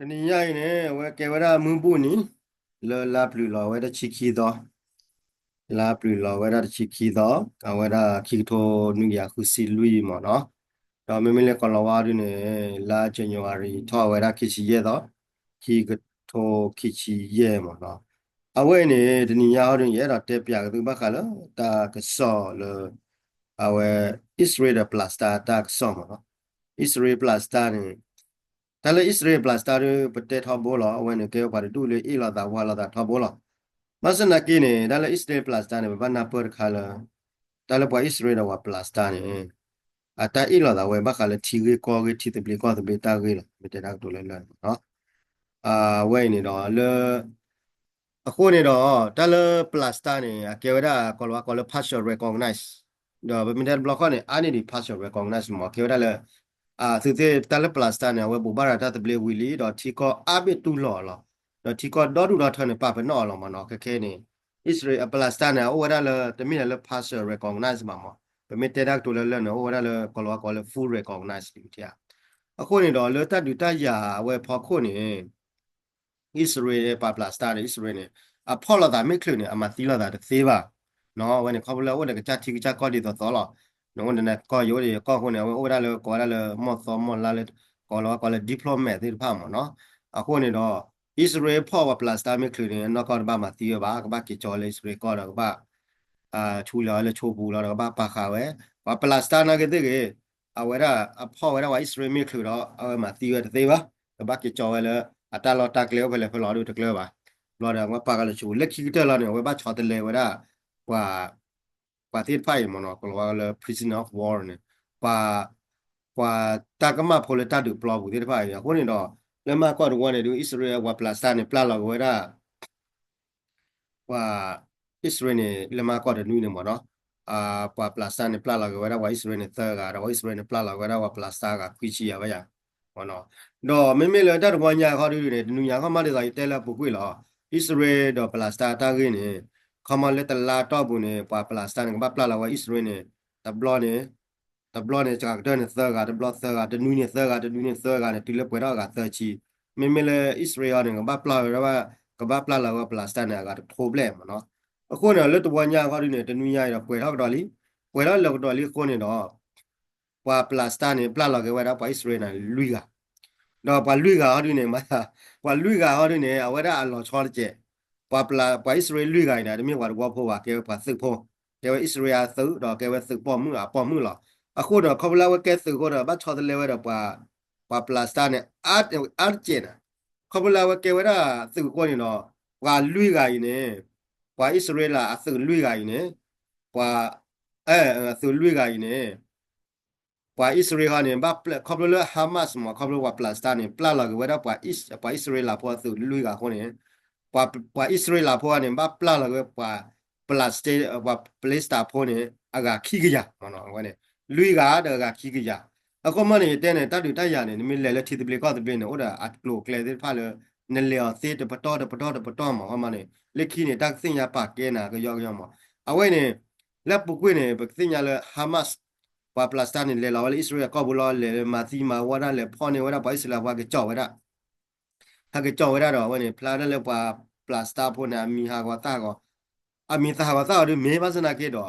တနံၤညါအံၤန့ၣ် အဝဲကဲဝဲဒၣ်မုၢ်ဘူၣ်နံၤ လၢလါပျုၤလီၤဝဲဒၣ်တဆံခံသီ, လါပျုၤလီၤဝဲဒၣ်တဆံခံသီ, အဝဲဒၣ်ခံကထိနွံကယၤဃုဆံလွံၢ်မ့ၢ်နီၤ. ဒီးမ့မ့ၢ်လၢကီၢ်လီၤဝါဒုန့ၣ် လါ January ထီၣ်ဝဲဒၣ်ခံဆံယဲၢ်သီ, ခံကထိခံဆံယဲၢ်မ့ၢ်နီၤ. အဝဲအံၤန့ၣ် တနံၤညါဟီဒုန့ၣ် ယအဲၣ်ဒိးတဲပၠးက့ၤသုဘၣ်ဃးလၢတၢ်ကစီၣ်လၢ အဝဲ အံၣ်စရ့လးဒီး Palestine တၢ်ကစီၣ်မ့ၢ်နီၤ. အံၣ်စရ့လး Palestine န့ၣ် တၢ်လၢအံၣ်စရ့လး Palestine ဒု ပတဲထီဘိလီၤ. အဝဲန့ၣ်ကဲပှၤတဒူၣ်လၢအ့ၣ်လိာ်သးဝါလိာ်သးထီဘိလီၤ. ဘၣ်ဆၣ်သနာ်က့န့ၣ် တၢ်လၢအံၣ်စရ့လး Palestine န့ၣ် ပဘၣ်နၢ်ပၢၢ်တခါလၢ တၢ်လၢပှၤအံၣ်စရ့လးဒီးပှၤ Palestine န့ၣ် အတၢ်အ့ၣ်လိာ်သးဝဲဘၣ်ဃးလၢထံဂ့ၢ်ကီၢ်ဂ့ၢ် ထံသဘျ့ကီၢ်သဘျ့တၢ်ဂ့ၢ်လီၤ. မ့ၢ်တဲတၢ်ကတိၤလၢလၢာ်န့ၣ်မ့ၢ်နီၤ. အဝဲအံၤန့ၣ်ဒီးလၢ အဃိန့ၣ်ဒီး တၢ်လၢ Palestine န့ၣ် အကဲဝဲဒၣ်ကီၢ်လီၤဝါကိးလၢ partial recognize ဒီးပမ့ၢ်တဲတဘျီဃီန့ၣ် အါန့ၢ်ဒံး partial recognize မ့ၢ် ကဲဝဲဒၣ်လၢ သုသ့ၣ်တၢ်လၢ Palestine န့ၣ် အဝဲဘိးဘၣ်ရၤတၢ်သဘျ့ဝံၤလံ ဒီးထံကီၢ်အါဘ့ၣ်တူၢ်လိာ်အီၤလီၤ. ဒီးထံကီၢ်ဒီဒူၣ်ဒီထၢန့ၣ် ပာ်ပနီၣ်အီၤလီၤမ့ၢ်နီၤ. ခဲခဲအံၤန့ၣ် အံၣ်စရ့လး Palestine န့ၣ် အအိၣ်ဝဲဒၣ်လၢ တမ့ၢ်လၢ partial recognize ဘၣ်မ့ၢ် ပမ့ၢ်တဲတၢ်ကတိၤလၢလၢာ်န့ၣ် အိၣ်ဝဲဒၣ်လၢကီၢ်လီၤဝါကိးလၢ full recognize လံ. အဃိန့ၣ်ဒီးလၢတၢ်ဒုးတၢ်ယၤအဝဲဖီခိၣ်န့ၣ် အံၣ်စရ့လး ပှၤ Palestine န့ၣ် အံၣ်စရ့လးန့ၣ် အဖီၣ်လိာ်သးမ့ၢ်ချုးန့ၣ် အမၤသံလိာ်သးတသ့ဘၣ်. အဝဲန့ၣ် ခီဖျိလၢအအိၣ်ဒီးကစၢ်ထံကစၢ်ကီၢ်ဒ်သိးသိးလီၤ. နအိၣ်ဒီးနကီၢ် ယအိၣ်ဒီးယကီၢ်အဃိန့ၣ် အဝဲအိၣ်ဝဲဒၣ်လၢကိးဝဲဒၣ်လၢ မီၢ်သီမီၢ်လါလၢ ကိးလီၤဝါကိးလၢ diplomat သ့ၣ်တဖၣ်မ့ၢ်နီၤ. အဃိန့ၣ်ဒီး အံၣ်စရ့လးဖီၣ်ပှၤ Palestine မ့ၢ်ချုးန့ၣ် အနီၢ်ကီၢ်တဘၣ်မၤသံဝဲဘၣ်, ကဘၣ်က့ၤကၠီလၢအံၣ်စရ့လးကီၢ်ဒီးကဘၣ် ဆူလီၤဝဲလၢဆိပူၤလီၤဒီးကဘၣ်ပာ်ဃာ်ဝဲ ပှၤ Palestine နာ်က့သ့ၣ်ဂ့ၤ အဝဲဒၣ်အဖီၣ်ဝဲဒၣ်ပှၤအံၣ်စရ့လးမ့ၢ်ချုးဒီး အဝဲမၤသံဝဲတသ့ဘၣ်, ကဘၣ်က့ၤကၠီဝဲလၢ အတၢ်လီၢ်တၢ်ကျဲအိၣ်ဖဲလဲၣ်ဖဲလဲၣ်ဒုတကျၢၤဘၣ်. ဘျီဒီးအဝဲပာ်ဃာ်လၢဆိပူၤ လၢခံကတၢၢ်လီၤန့ၣ် အဝဲဘၣ်ဆီတလဲဝဲဒၣ် ပှၤ ပှၤသ့ၣ်တဖၣ်အံၤမ့ၢ်နီၤ ကိးလီၤဝါလၢ prisoner of war န့ၣ် ပှၤ ပှၤတၢ်ကမၣ်ဖိလၢတၢ်ဒုးပျီပူၤသ့ၣ်တဖၣ်အံၤ အဃိန့ၣ်ဒီး လၢမဟါကီၢ်တဝီန့ၣ်ဒု အံၣ်စရ့လး ပှၤ Palestine န့ၣ် ပျၢ်လီၤက့ၤဝဲဒၣ် ပှၤအံၣ်စရ့လးန့ၣ် လၢမဟါကီၢ်တနွံန့ၣ်မ့ၢ်နီၤ ပှၤ Palestine န့ၣ် ပျၢ်လီၤက့ၤဝဲဒၣ်ပှၤအံၣ်စရ့လးန့ၣ် သၢဂၤ ဒီးပှၤအံၣ်စရ့လးန့ၣ် ပျၢ်လီၤက့ၤဝဲဒၣ်ပှၤ Palestine ဂၤခွံဆံယၤဝဲယၤ ဒီးမ့မ့ၢ်လၢတၢ်တဝီညါခီဒုန့ၣ် တနွံညါခီမးဒ်သိးယတဲလၢအပူၤကွံာ်လီၤ. အံၣ်စရ့လးဒီး Palestine တၢ်ဂ့ၢ်န့ၣ် ခီမီလၢတလါတီၢ်ပူၤန့ၣ် ပှၤ Palestine န့ၣ် ကဘၣ်ပျၢ်လီၤဝဲအံၣ်စရ့လးန့ၣ် တဘျီန့ၣ် တဘျီန့ၣ် စှၤကတၢၢ်န့ၣ်သၢဂၤ တဘျီသၢဂၤ တနွံန့ၣ်သၢဂၤ တနွံန့ၣ်သၢဂၤန့ၣ် တုၤလၢပှဲၤထီၣ်အဂၤသၢဆံ. မ့မ့ၢ်လၢအံၣ်စရ့လးန့ၣ် ကဘၣ်ပျၢ်ဝဲဒၣ် ကဘၣ်ပျၢ်လီၤဝဲ Palestine န့ၣ် အဂၤတကထိဘျဲၣ်မ့ၢ်နီၤ. အဃိန့ၣ် လၢတဝီညါခီဒုန့ၣ် တနွံညါအံၤဒီး ပှဲၤထီၣ်ကဒီးလံ ပှဲၤထီၣ်လၢကဒီးလံအဃိန့ၣ်ဒီး ပှၤ Palestine န့ၣ် ပျၢ်လီၤက့ၤဝဲဒၣ်ပှၤအံၣ်စရ့လးန့ၣ် လွံၢ်ဂၤ ဒီးပှၤလွံၢ်ဂၤဟီဒုန့ၣ် မၤ ပှၤလွံၢ်ဂၤဟီဒုန့ၣ် အဝဲဒၣ်အလီၤဆီတစဲး, ပှၤ ပှၤအံၣ်စရ့လးလွံၢ်ဂၤအံၤန့ၣ် တမ့ၢ်ပှၤတဝီဖိဘၣ် ကဲဝဲပှၤသုးဖိ, ကဲဝဲအံၣ်စရ့လးအသုး ဒီးကဲဝဲသုးပိာ်မုၣ်အပိာ်မုၣ်လီၤ. အဃိဒီး ခီဖျိလၢအဝဲကဲသုးအဃိဒီး ဘၣ်ဆီတလဲဝဲဒီးပှၤ ပှၤ Palestine န့ၣ် အါတစဲးန့ၣ်, ခီဖျိလၢအဝဲကဲဝဲဒၣ်သုးအဃိန့ၣ်ဒီး ပှၤလွံၢ်ဂၤအံၤန့ၣ် ပှၤအံၣ်စရ့လးအသုးလွံၢ်ဂၤအံၤန့ၣ် ပှၤ အသုးလွံၢ်ဂၤအံၤန့ၣ် ပှၤအံၣ်စရ့လးဟီန့ၣ် ဘၣ်ပျဲ ခီဖျိလၢ Hamas မ့ၢ် ခီဖျိပှၤ Palestine န့ၣ် ပျၢ်လီၤက့ၤဝဲဒၣ်ပှၤ ပှၤအံၣ်စရ့လးဖိအသုးလွံၢ်ဂၤအဃိန့ၣ် ပှၤ ပှၤအံၣ်စရ့လးဖိန့ၣ် ဘၣ်ပျၢ်လီၤက့ၤပှၤ Palestine ပှၤ Palestine ဖိန့ၣ် အဂၤခံကယၤ ဝဲန့ၣ် လွံၢ်ဂၤဒီးအဂၤခံကယၤ. အဃိမ့ၢ်န့ၣ် ယတဲန့ၣ် တၢ်ဒုးတၢ်ယၤန့ၣ် နမ့ၢ်လဲၤလၢထံသဘျ့ကီၢ်သဘျ့န့ၣ် အိၣ်ဒီးအကျိၤအကျဲသ့ၣ်တဖၣ်လၢ နလဲၤအီၤသ့တပတီၢ်တပတီၢ်တပတီၢ်မ့ၢ် ခီမ့ၢ်န့ၣ် လၢခံန့ၣ် တၢ်ကသ့ၣ်ညါပာ်ကဲနၤကယီကယီမ့ၢ်. အဝဲန့ၣ် လၢပူၤကွံာ်န့ၣ် ပကသ့ၣ်ညါလၢ Hamas ပှၤ Palestine န့ၣ် လဲၤလီၤဝဲလၢအံၣ်စရ့လးကီၢ်ပူၤလီၤ လဲၤလၢမၤသံမၤဝီတၢ် လဲၤဖီၣ်န့ၢ်ဝဲဒၣ်ပှၤအံၣ်စရ့လးဖိ ဟဲက့ၤကၠီၣ်ဝဲဒၣ် ဟဲက့ၤကၠီၣ်ဝဲဒၣ်ဒီး အဝဲန့ၣ် ဖျါဒၣ်လၢပှၤ Palestine ဖိန့ၣ် အမံၤဟးဂီၤသၣ်ဟးဂီၤ အမံၤသၣ်ဟးဂီၤသၣ်ဂီၤဒုမ့ၢ်ဘၣ်ဆၣ်သနာ်က့ဒီး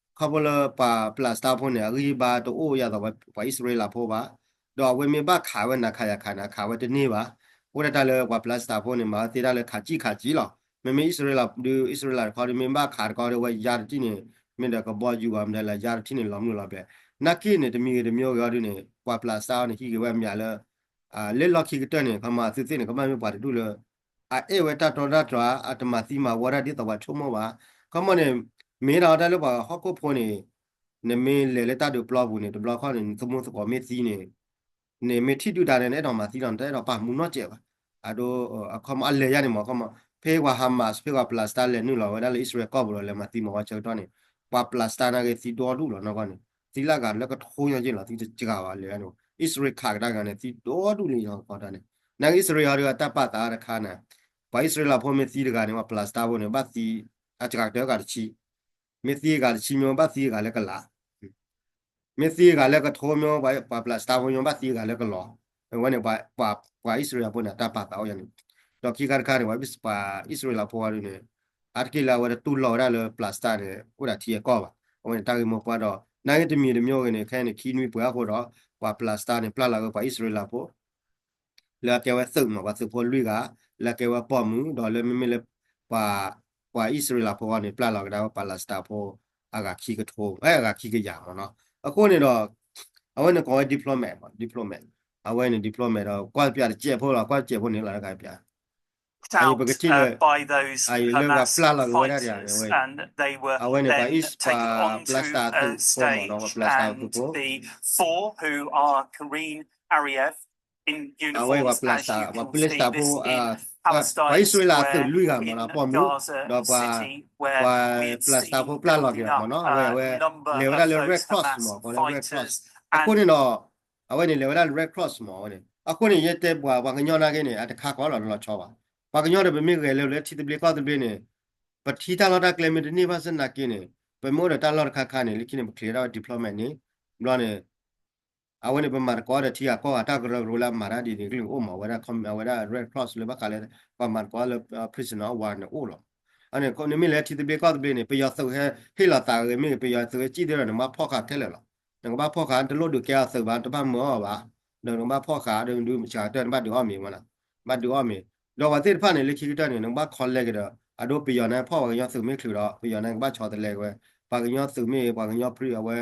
ခီဖျိလၢပှၤ Palestine ဖိန့ၣ် အဂံၢ်ဘါတအိၣ်ယၤသိးပှၤအံၣ်စရ့လးဖိဘၣ်. ဒီးအဝဲမ့ၢ်ဘၣ်ခးဝဲနၤခးယၤခးနၤခးဝဲတန့ၢ်ဘၣ်. အိၣ်ဒၣ်တၢ်လၢပှၤ Palestine ဖိန့ၣ် မၤဝဲသ့တၢ်လၢခးကံၣ်ခးကံၣ်လီၤ. မ့မ့ၢ်အံၣ်စရ့လးဒု အံၣ်စရ့လးတခီဒု မ့ၢ်ဘၣ်ခးတခီဒု အဝဲယါတထံၣ်န့ၣ် မ့ၢ်ဒီးကဘီယူၤဘၣ်မ့ၢ်ဒီးလၢယါတထံၣ်န့ၣ် လီၤမုၢ်လီၤဘျဲး နာ်က့န့ၣ် တမံၤဂ့ၤတမံၤဂ့ၤအီၤဒုန့ၣ် ပှၤ Palestine န့ၣ် ဟံးက့ၤဝဲအမံၤလၢ လၢလီၢ်ခံကတၢၢ်န့ၣ် ခီမ့ၢ်သုသ့ၣ်န့ၣ် ကဘၣ်မ့ၢ်ပှၤတဒူၣ်လၢ အအဲၣ်ဝဲတၢ်တီတၢ်တြၢ် အတမၤသံမၤဝီတၢ်ဒ်သိးပှၤဆိကမိၣ်ဘၣ်. ခီမ့ၢ်န့ၣ် မ့ၢ်ဒၣ်တၢ်လၢပှၤဟီၣ်ခိၣ်ဖိန့ၣ် နမ့ၢ်လဲၤလၢတၢ်ဒုးပျီပူၤန့ၣ် တဘျီခီၣ်န့ၣ် နသမူသကိးမ့ၢ်သံန့ၣ် နမ့ၢ်ထံၣ်ဒုၣ်ဒါန့ၣ် နအဲၣ်ဒိးမၤသံလီၤ နတအဲၣ်ဒိးပာ်မူနီတစဲးဘၣ်. အဒိ အခီမ့ၢ်အလဲၤယါန့ၣ်မ့ၢ် ခီမ့ၢ် ဖဲပှၤ Hamas ဖဲပှၤ Palestine လဲၤနုာ်လီၤဝဲဒၣ်လၢအံၣ်စရ့လးကီၢ်ပူၤဒီး လဲၤမၤသံမၤဝီဆၢကတီၢ်န့ၣ် ပှၤ Palestine နာ်က့သံဒိၣ်ဒူၣ်လီၤနီၢ်ကီၢ်န့ၣ် သံလၢအဂၤလၢကထိညါက့လီၤ သံတစှၤဘၣ်လဲၤန့ၣ် အံၣ်စရ့လးခးကဒါက့ၤန့ၣ် သံဒိၣ်ဒူၣ်လံလီၤကီၢ်တၢ်န့ၣ် နာ်က့အံၣ်စရ့လးဟီဒုအတၢ်ပာ်သးတခါန့ၣ် ပှၤအံၣ်စရ့လးဖိမ့ၢ်သံတဂၤန့ၣ် ပှၤ Palestine ဖိန့ၣ် ဘၣ်သံ အစှၤကတၢၢ်ဂၤတဆံ မ့ၢ်သံဂၤတဆံမ့ၢ်ဘၣ်သံဂၤလၢကလး မ့ၢ်သံဂၤလၢကထိမ့ၢ် ပှၤ Palestine ဖိမ့ၢ်ဘၣ်သံဂၤလၢကလီၤ အဝဲန့ၣ် ပှၤအံၣ်စရ့လးဖိန့ၣ် အတၢ်ပာ်သးအိၣ်ယၤန့ၣ်, ဒီးခံခါတခါန့ၣ် ပှၤအံၣ်စရ့လးဖိဝဲဒၣ်န့ၣ် အါတက့ၢ်လၢအဝဲတတူၢ်လိာ်ဝဲဒၣ်လၢ Palestine န့ၣ် အိၣ်ဒၣ်ထံအကီၢ်ဘၣ်. အဝဲန့ၣ်တၢ်ဂ့ၢ်မိၢ်ပှၢ်ဒီး နာ်က့တမံၤတမံၤဂ့ၤန့ၣ် ခဲအံၤန့ၣ် ခံနွံပှဲၤအဃိဒီး ပှၤ Palestine န့ၣ် ပျၢ်လီၤက့ၤပှၤအံၣ်စရ့လးဖိ လၢအကဲဝဲသုးမး ပှၤသုးဖိလွံၢ်ဂၤ လၢအကဲဝဲပိာ်မုၣ် ဒီးလၢမ့မ့ၢ်လၢ ပှၤ ပှၤအံၣ်စရ့လးဖိအီၤန့ၣ် ပျၢ်လီၤကဒါဝဲ Palestine ဖိ အဂၤခံကထိ အဂၤခံကယၤမးနီၤ. အဃိန့ၣ်ဒီး အဝဲန့ၣ်ကိးဝဲ diplomat မး diplomat အဝဲန့ၣ် diplomat ဒီး ကွၢ်ပၠးတစဲးဖိလီၤ ကွၢ်တစဲးဖိန့ၣ်လီၤ တခါပၠး အံၤပကထံၣ်လၢ အံၤလၢပှၤပျၢ်လီၤက့ၤဝဲဒၣ်ဒီး အဝဲန့ၣ် ပှၤအံၣ် ပှၤပျၢ်စတးသုးဖိမးနီၤ ပှၤပျၢ်စတးသုးဖိ အဝဲပှၤပျၢ်စတး ပှၤပျᢢ်စတးဖိ ပှၤအံၣ်စရ့လးအသုးလွံၢ်ဂၤမးနီၤ ပိာ်မုၣ် ဒီးပှၤ ပှၤပျၢ်စတးဖိပျၢ်လီၤက့ၤအီၤမးနီၤ အဝဲ အဝဲ လဲၤဝဲဒၣ်လၢ Red Cross မး ကိးလၢ Red Cross အဃိန့ၣ်ဒီး အဝဲန့ၣ်လဲၤဝဲဒၣ်လၢ Red Cross မး အဝဲန့ၣ် အဃိန့ၣ် ယတဲပှၤ ပှၤကညီနာ်က့န့ၣ် အတခါကီးလီၤ တလီၤဆီဘၣ်. ပှၤကညီဒီးပမ့ၢ်ဂဲၤလၢလၢထံသဘျ့ကီၢ်သဘျ့န့ၣ် ပထံၣ်တၢ်လီၢ်တၢ်ကျဲမ့ၢ်တန့ၢ်ဘၣ်ဆၣ်နာ်က့န့ၣ် ပမ့ၢ်အိၣ်ဒီးတၢ်လီၢ်တခါခါန့ၣ် လၢခံန့ၣ် ပချ့ဒၣ်ဝဲ diplomat န့ၣ် ဘျီန့ၣ် အဝဲန့ၣ် ပမၤသကိးဒီးထံဂၤကီၢ်ဂၤတၢ်ကရၢကရိလၢအမၤတၢ်ဒ်န့ၣ်ကလုၢ်အိၣ်မး အဝဲဒၣ် အဝဲဒၣ် Red Cross လၢဘၣ်ဃးလၢ ပှၤမၤသကိးလၢ prisoner of war န့ၣ်အိၣ်လီၤ. အန့ၣ် နမ့ၢ်လဲၤထံသဘျ့ကီၢ်သဘျ့န့ၣ် ပယီၤသုးဟဲဟ့ၣ်လီၤသးဂ့ၤမ့ၢ်ဂ့ၤ ပယီၤသုးဟဲစံၣ်သ့ဒီး နကဘၣ်ဖီၣ်ဃာ်ခဲလၢာ်လီၤ. နကဘၣ်ဖီၣ်ဃာ် တလိၣ်ဒုးကဲအီၤသုးဘၣ် တဘၣ်မၢအီၤဘၣ် ဒီးနကဘၣ်ဖီၣ်ဃာ် ဒုးမဆါတၢ် နဘၣ်ဒုးအီၣ်မ့ၤမးနီၤ ဘၣ်ဒုးအီၣ်မ့ၤ ဒီးပှၤသ့ၣ်တဖၣ်န့ၣ် လၢခံကတၢၢ်န့ၣ် နကဘၣ် collect က့ၤဒီး အဒိပယီၤန့ၣ်ဖီၣ်ပှၤကညီသုးမ့ၢ်ချုးဒီး ပယီၤန့ၣ်ကဘၣ်ဆီတလဲက့ၤဝဲ ပှၤကညီသုးမ့ၢ်ဂ့ၤ ပှၤကညီပြံအဝဲ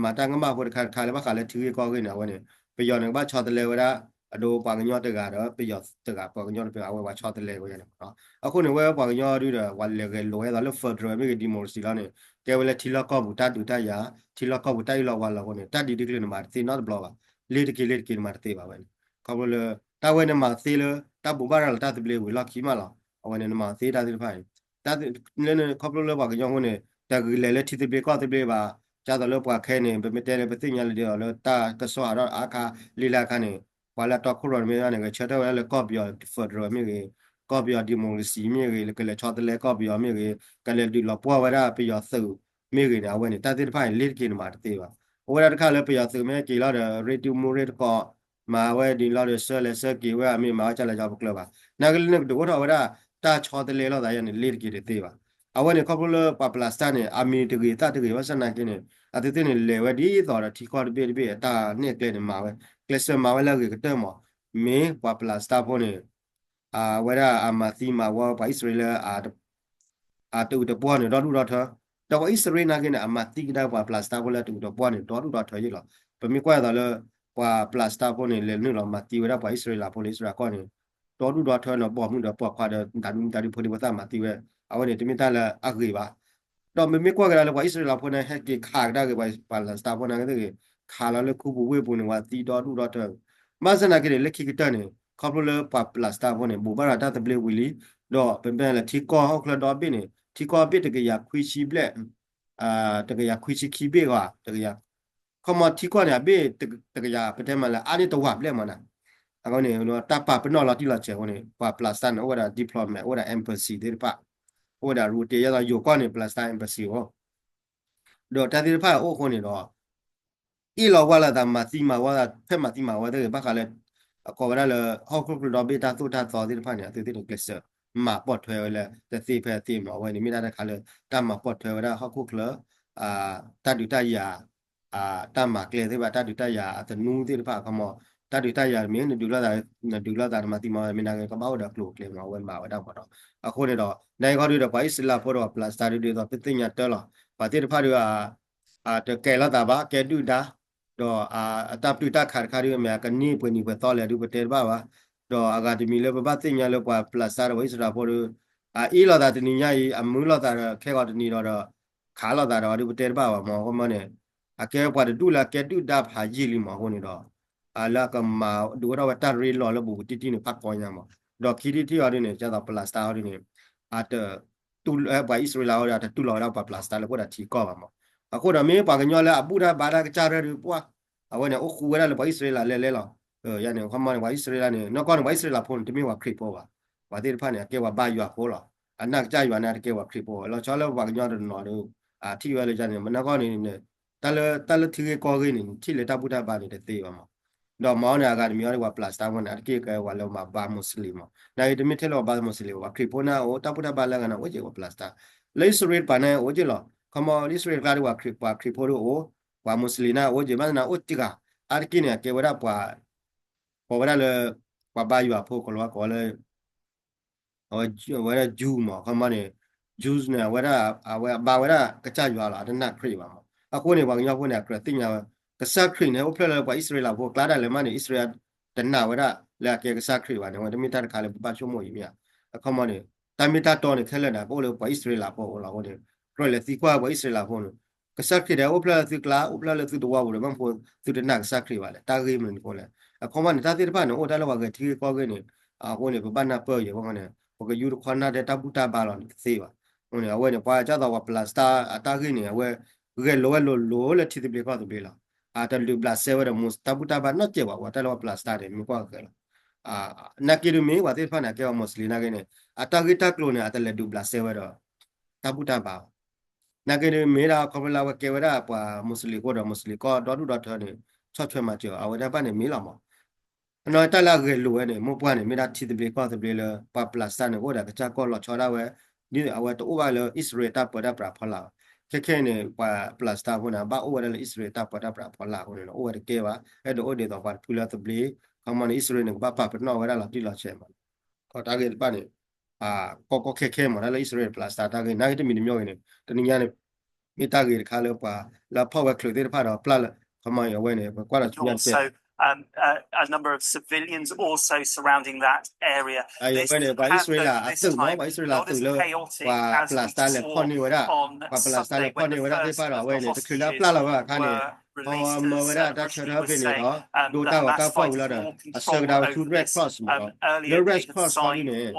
မၤတၢ်ကမၣ်ဖိတခါတခါလၢဘၣ်ဃးလၢထံဂ့ၢ်ကီၢ်ဂ့ၢ်န့ၣ် အဝဲန့ၣ် ပယီၤန့ၣ်ကဘၣ်ဆီတလဲဝဲဒၣ် အဒိပှၤကညီတဂၤဒီး ပယီၤတဂၤ ပှၤကညီတဂၤ အဝဲပှၤဆီတလဲဝဲဒၣ်န့ၣ်မးနီၤ. အဃိန့ၣ် ဝဲပှၤကညီဒုဒီး ပှၤလဲၤဂဲၤလိာ်ဝဲဒၣ်လၢ federal မ့ၢ်ဂ့ၤ democracy လီၤန့ၣ် ကဲဝဲလၢထံလီၢ်ကီၢ်ပူၤတၢ်ဒုးတၢ်ယၤ ထံလီၢ်ကီၢ်ပူၤတၢ်အ့ၣ်လိာ်ဝါလိာ်အဃိန့ၣ် တၢ်ဒ်တကလုာ်န့ၣ်မၤတသ့နီတဘျီဘၣ်. လ့ၤတက့ၤလ့ၤတက့ၤန့ၣ်မၤတသ့ဘၣ်ဝဲန့ၣ် ခီဖျိလၢ တၢ်ဝဲန့ၣ်မၤသ့လၢ တၢ်ဘိးဘၣ်ရၤလီၤတၢ်သဘျ့ဝံၤလီၢ်ခံမးလီၤ. အဝဲန့ၣ်နမၤသ့တၢ်သ့ၣ်တဖၣ်န့ၣ် လၢန့ၣ် ခီဖျိလၢပှၤကညီအဃိန့ၣ် တဂ့ၤလဲၤလၢထံသဘျ့ကီၢ်သဘျ့ဘၣ်. ဒ်သိးလၢပှၤခဲအံၤန့ၣ် ပမ့ၢ်တဲလၢပသ့ၣ်ညါလၢဒ်သိးလၢတၢ်ကစီၣ်ဟးထီၣ်အခါ လံာ်လၢအခါန့ၣ် ပှၤလၢအတီခိၣ်ရိၤတမ့ၢ်ဘၣ်န့ၣ် ဂဲၤဆၢထၢၣ်ဝဲဒၣ်လၢကီၢ်ပယီၤ federal မ့ၢ်ဂ့ၤ ကီၢ်ပယီၤ democracy မ့ၢ်ဂ့ၤ ကလဲၤဆီတလဲကီၢ်ပယီၤမ့ၢ်ဂ့ၤ ကလဲၤဒုးလီၤပှီၢ်ဝဲဒၣ်ပယီၤသုးမ့ၢ်ဂ့ၤန့ၣ် အဝဲန့ၣ် တၢ်သ့ၣ်တဖၣ်န့ၣ် လ့ၤတက့ၤန့ၣ်မၤတသ့ဘၣ်. အိၣ်ဝဲဒၣ်တခါလၢပယီၤသုးမ့ၢ်ဟဲက့ၤလီၤဒီး ရ့ဒူမူရ့တကိး မၤဝဲဒ်န့ၣ်လီၤဒီး ဆှၢလဲၤဆှၢက့ၤဝဲ အမ့ၢ်မၤဝဲကလဲၤကပကျၢၤဘၣ်. နာ်က့လၢနကဒုးအိၣ်ထီၣ်ဝဲဒၣ် တၢ်ဆီတလဲလိာ်သးယါန့ၣ် လ့ၤတက့ၤတသ့ဘၣ်. အဝဲန့ၣ် ခီဖျိလၢပှၤ Palestine န့ၣ် အမံၤတဂ့ၤသၣ်တဂ့ၤဘၣ်ဆၣ်နာ်က့န့ၣ် အသုသ့ၣ်န့ၣ် လဲၤဝဲဒ်သိးဒီးထံကီၢ်တဘ့ၣ်တဘ့ၣ် အတၢ်နဲၣ်ကျဲန့ၣ်မၤဝဲ ကျဲးစၢးမၤဝဲလၢအဂ့ၤကတၢၢ်မး. မ့ၢ်ပှၤ Palestine ဖိန့ၣ် အဝဲဒၣ်အမၤသံမၤဝီပှၤအံၣ်စရ့လးလၢ အတအုးတပှီၢ်န့ၣ် ဒီဒူၣ်ဒီထၢ, ဒီးပှၤအံၣ်စရ့လးနာ်က့န့ၣ် အမၤသံကဒါပှၤ Palestine ဖိလၢအတအုးတပှီၢ်န့ၣ် ဒီဒူၣ်ဒီထၢယ့ၣ်လီၤ. ပမ့ၢ်ကွၢ်သိးလၢ ပှၤ Palestine ဖိန့ၣ် လဲၤနုာ်လီၤမၤသံဝဲဒၣ်ပှၤအံၣ်စရ့လးဖိလၢအံၣ်စရ့လးကီၢ်န့ၣ် ဒီဒူၣ်ဒီထၢန့ၣ် ပိာ်မုၣ်ဒီးပိာ်ခွါဒီး တၢ်ဒုးတၢ်ဒုးဖိဒံဖိသၣ်မၤသံဝဲ, အဝဲန့ၣ် တမ့ၢ်တၢ်လၢအဂ့ၤဘၣ်. ဒီးပမ့ၢ်ကွၢ်ကဒါလၢပှၤအံၣ်စရ့လးဖိန့ၣ် ဟဲက့ၤခးကဒါက့ၤပှၤ Palestine ဖိန့ၣ်ကသ့ၣ်ဂ့ၤ, ခးလီၤလၢခူပူၤဝ့ၢ်ပူၤန့ၣ် ပှၤသံဒီဒူၣ်ဒီထၢ, ဘၣ်ဆၣ်နာ်က့န့ၣ် လၢခံကတၢၢ်န့ၣ် ခီဖျိလၢပှၤ Palestine ဖိန့ၣ် ဘိးဘၣ်ရၤတၢ်သဘျ့ဝံၤလံ, ဒီးပမ့ၢ်လဲၤထံကီၢ်ဟီၣ်ခိၣ်ချၢဒီဘ့ၣ်န့ၣ် ထံကီၢ်ဘ့ၣ်တကယၤခွံဆံဘျဲၣ် တကယၤခွံဆံခံဘ့ၣ်ဂီၤ တကယၤ, ခီမီထံကီၢ်န့ၣ် အဘ့ၣ်တကယၤ ပတဲမးလၢအါန့ၢ်တဝာ်ဘျဲၣ်မးနၤ, အဃိန့ၣ် တၢ်ပာ်ပနီၣ်လီၤတံၢ်လီၤဆဲးအဃိန့ၣ် ပှၤ Palestine န့ၣ် အိၣ်ဝဲဒၣ် diplomat အိၣ်ဝဲဒၣ် embassy သ့ၣ်တဖၣ်, အိၣ်ဝဲဒၣ် ရူတ့ ယဲသိးယိၤကီၢ်န့ၣ် Palestine embassy အိၣ် ဒီးတၢ်သ့ၣ်တဖၣ်အိၣ်အဃိန့ၣ်ဒီး အ့ၣ်လိာ်ဝါလိာ်သး မၤသံမၤဝီသး ဖဲမၤသံမၤဝဲသ့ၣ်ဂ့ၤ ဘၣ်ဃးလၢ အကိးဝဲဒၣ်လၢ ဟီၣ်ခိၣ်ချၢဒီဘ့ၣ်တၢ်သိၣ်တၢ်သီသ့ၣ်တဖၣ်န့ၣ် အသုသ့ၣ်န့ၣ် ကျဲးစၢး မၤပိာ်ထွဲဝဲလၢ တသ့ဖဲအသ့မး အဝဲန့ၣ်မ့ၢ်ဒၣ်တၢ်တခါလၢ တၢ်မၤပိာ်ထွဲဝဲဒၣ်ဟီၣ်ခိၣ်ချၢ တၢ်ဒုးတၢ်ယၤ တၢ်မၤကျဲသ့ၣ်တဖၣ် တၢ်ဒုးတၢ်ယၤအသနူသ့ၣ်တဖၣ်အခီမီ တၢ်ဒုးတၢ်ယၤမ့ၢ် နဒုးလိာ်သး နဒုးလိာ်သး နမၤသံမၤဝဲ မ့ၢ်နာ်က့ ကဘၣ်အိၣ်ဒီးကျိၤကျဲမး အဝဲမၤဝဲဒၣ်မးဒီး အဃိန့ၣ်ဒီး နာ်က့ခီဒုဒီး ပှၤအံၣ်စရ့လးဖိဒီးပှၤ Palestine ဒုဒီး ပသ့ၣ်ညါတၢ်လီၤ ပှၤသ့ၣ်တဖၣ်ဒု တကဲလိာ်သးဘၣ် ကဲဒုၣ်ဒါ, ဒီးအတၢ်ပတုာ်တၢ်ခးတခါဒု မ့ၢ်အကန့ၢ်ပှဲၤနံၤပှဲၤသီလဲၣ်ဒု ပတဲတဘၣ်ဘၣ်, ဒီးအဂၤတမံၤလၢပဘၣ်သ့ၣ်ညါလၢပှၤ Palestine ဒီးပှၤအံၣ်စရ့လးဖိဒု အအ့ၣ်လိာ်သးတနံၤညါအံၤ အမုာ်လိာ်သးဒီးခဲဂီၤတနံၤဒီးဒီး ခးလိာ်သးဒီးဒု ပတဲတဘၣ်ဘၣ်မး အဃိမးန့ၣ် အကဲပှၤတဒူၣ်လၢအကဲဒုၣ်ဒါဖးယံာ်လံမး အဃိန့ၣ်ဒီး လၢအကမၤဒုးအိၣ်ထီၣ်ဝဲတၢ်ရ့လိာ်လၢဘူးဘူးတံၢ်တံၢ်န့ၣ် ဖးကီညါမး, ဒီးခံထံၣ်ထံၣ်အီၤဒုန့ၣ် ဒ်သိး Palestine အီၤဒုန့ၣ် အတ တူၢ်လၢပှၤအံၣ်စရ့လးအီၤဒီး အတတူၢ်လိာ်ဝဲဒၣ်ပှၤ Palestine လၢအိၣ်ဒီးထံကီၢ်ဘၣ်မး. အဃိဒီးမ့ၢ်ပှၤကညီလၢအဘူၣ်တၢ်ဘါတၢ်ကစၢ်ရၢၢ်ဒုးပှၢ် အဝဲန့ၣ် အိၣ်ဃူဝဲဒၣ်လၢပှၤအံၣ်စရ့လးလဲၤလဲၤလီၤ. ယၤန့ၣ် ခီမီန့ၣ် ပှၤအံၣ်စရ့လးန့ၣ် နီၢ်ကီၢ်န့ၣ် ပှၤအံၣ်စရ့လးဖိန့ၣ် တမ့ၢ်ပှၤခရံာ်ဖိဘၣ်. ပှၤသ့ၣ်တဖၣ်န့ၣ် အကဲပှၤဘါယွၤဖိလီၤ. အနာ်ကစၢ်ယွၤန့ၣ် အတကဲပှၤခရံာ်ဖိဘၣ်. လီၤဆီလၢပှၤကညီတနီၤဒုး ထံၣ်ဝဲလၢယၤန့ၣ် နီၢ်ကီၢ်န့ၣ် တၢ်လၢ တၢ်လၢထံဂ့ၢ်ကီၢ်ဂ့ၢ်န့ၣ် ထံၣ်လၢတၢ်ဘူၣ်တၢ်ဘါန့ၣ် တသ့ဘၣ်မး. ဒီးမၤအီၤန့ၣ် အဂၤတမံၤအီၤဒ်ပှၤ Palestine ဖိန့ၣ် အတက့ၢ်ကဲပှၤလၢမၤဘါ Muslim မး, နာ်က့တမ့ၢ်ထဲလၢပှၤဘါ Muslim ပှၤခရံာ်ဖိန့ၣ်အိၣ် တၢ်ဘူၣ်တၢ်ဘါလၢအဂၤန့ၣ် အိၣ်က့ၤပှၤ Palestine, လၢအံၣ်စရ့လးတပၤန့ၣ်အိၣ်က့ၤလီၤ, ခီမီ အံၣ်စရ့လးကျါဒ်ပှၤခရံာ်ဖိဒ်အိၣ်, ပှၤ Muslim န့ၣ်အိၣ်က့ၤ ဘၣ်ဆၣ်န့ၣ်အိၣ်တဂၤ, အါတက့ၢ်န့ၣ် အကဲဝဲဒၣ်ပှၤ, ကိးဝဲဒၣ်လၢ, ပှၤဘါယွၤဖိ ကိးလီၤဝဲကိးလၢ အဝဲဒၣ် Jew မး ခီမီန့ၣ်, Jews န့ၣ် အဝဲဒၣ် အဝဲဘါဝဲဒၣ်ကစၢ်ယွၤလီၤ အတနာ်ခရံာ်ဘၣ်မး, အဃိန့ၣ် ပှၤကညီဖိန့ၣ် အကြၢးသ့ၣ်ညါဝဲ, ကစၢ်ခရံာ်န့ၣ် အိၣ်ဖျဲၣ်လၢပှၤအံၣ်စရ့လးဖိအကျါဒၣ်လဲာ်မးန့ၣ် အံၣ်စရ့လး တနာ်ဝဲဒၣ်လၢအကဲကစၢ်ခရံာ်ဘၣ်န့ၣ် အဝဲတမ့ၢ်တၢ်တခါလၢပဘၣ်ဆိကမိၣ်အံၤမ့ၢ်ဧါ, အခီမီန့ၣ် တၢ်မ့ၢ်တၢ်တီန့ၣ် ခဲလၢာ်န့ၣ် ကအိၣ်လၢပှၤအံၣ်စရ့လးဖိအအိၣ်လီၤအဃိန့ၣ်, ကြၢးလဲၤသံကွၢ်ပှၤအံၣ်စရ့လးဖိန့ၣ်, ကစၢ်ခရံာ်ဒီးအိၣ်ဖျဲၣ်လၢသုကျါ အိၣ်ဖျဲၣ်လၢသုသဝီပူၤဒီး ဘၣ်မနုၤဃိသုတနာ်ကစၢ်ခရံာ်ဘၣ်လဲၣ် တၢ်ဂ့ၢ်မနုၤအဃိလဲၣ်, အခီမီန့ၣ် တၢ်သ့ၣ်တဖၣ်န့ၣ် အိၣ်တၢ်လၢပှၤဂဲၤထံဂ့ၢ်ကီၢ်ဂ့ၢ်န့ၣ်, အဃိန့ၣ် ပဘၣ်နၢ်ပၢၢ်ယဲၤအဃိန့ၣ် ပကယူတခီနၢ်ဒဲးတၢ်ဘူၣ်တၢ်ဘါလီၤန့ၣ် တသ့ဘၣ်, အဃိန့ၣ် အဝဲန့ၣ် ပှၤကၢ်သိးပှၤ Palestine အတၢ်ဂ့ၢ်န့ၣ် အဝဲဂဲၤလိာ်ဝဲလိၤလိၤလၢထံသဘျ့ကီၢ်သဘျ့လီၤ, အတလုာ်ဘျးစဲဝဲဒီး တၢ်ဘူၣ်တၢ်ဘါနီတစဲးဘၣ် ပှၤတၢ်လၢပှၤ Palestine န့ၣ် မ့ၢ်ကွၢ်ဃဲၤလီၤ, နာ်က့ဒုးမ့ၢ်ပှၤသ့ၣ်တဖၣ်န့ၣ် အကဲပှၤ Muslim နာ်က့န့ၣ် အတၢ်ဂ့ၢ်တၢ်ကျိၤန့ၣ် အတလဲၤဒုးဘျးစဲဝဲဒီး တၢ်ဘူၣ်တၢ်ဘါဘၣ်, နာ်က့ဒုးမ့ၢ်ဒၣ်ခီဖျိလၢအဝဲကဲဝဲဒၣ်ပှၤ Muslim အဃိဒီး Muslim ကီၢ်ဒီဒူၣ်ဒီထၢန့ၣ် ဆီၣ်ထွဲမၤစၢၤအဝဲဒၣ်ဘၣ်န့ၣ်မ့ၢ်လီၤမး အနီၢ်တၢ်လၢအဂဲၤလိာ်ဝဲန့ၣ် မိၢ်ပှၢ်န့ၣ် မ့ၢ်ဒၣ်ထံသဘျ့ကီၢ်သဘျ့လၢ ပှၤ Palestine န့ၣ် အိၣ်ဒီးကစၢ်ကီၢ်လီၤဆီဒၣ်ဝဲ, ဒ်အဝဲတအိၣ်ဘၣ်လၢအံၣ်စရ့လးတၢ်ပၢတၢ်ပြးဖီလာ်ဘၣ်, ခဲခဲအံၤန့ၣ် ပှၤ Palestine ဖိန့ၣ် ဘၣ်အိၣ်ဝဲဒၣ်လၢအံၣ်စရ့လးတၢ်ပၢတၢ်ပြးဖီလာ်အဃိန့ၣ် အိၣ်ဝဲတကဲဘၣ်, အဲၣ်ဒိးအိၣ်ဒ်သိးပှၤတဖုလၢသဘျ့, ခီမီန့ၣ် အံၣ်စရ့လးန့ၣ် ကဘၣ်ပာ်ပနီၣ်ဝဲဒၣ်လီၤတံၢ်လီၤဆဲးမး, ခီတၢ်ဂ့ၢ်တဖၣ်န့ၣ် ကီကီခဲခဲမး တၢ်လၢအံၣ်စရ့လး Palestine တၢ်ဂ့ၢ် နာ်က့တမံၤတမံၤဂ့ၤန့ၣ် တနံၤညါန့ၣ် မ့ၢ်တၢ်ဂ့ၤတခါလၢပှၤလၢအဖီၣ်ဝဲချုးသ့ၣ်တဖၣ်ဒီးပျၢ်လၢ ခီမီအဝဲန့ၣ် ပကွၢ်ဒီးဆူညါတကဲ အဝဲန့ၣ် ပှၤအံၣ်စရ့လးအသုးမး ပှၤအံၣ်စရ့လးသုးလၢ ပှၤ Palestine လဲၤဖီၣ်န့ၢ်ဝဲဒၣ်, ပှၤ Palestine လဲၤဖီၣ်န့ၢ်ဝဲဒၣ်သ့ၣ်တဖၣ်ဒီး အဝဲန့ၣ် တချုးလၢအပျၢ်လီၤဝဲအခါန့ၣ် ပှၤမၤဝဲဒၣ်တၢ်ဆၢထၢၣ်ဖဲန့ၣ်ဒီး ဒိတၢ်ဂီၤတၢ်ဖီၣ်ဝံၤလီၤဒီး အဆှၢကဒါဝဲဆူ Red Cross မး, လၢ Red Cross ခီဒုန့ၣ်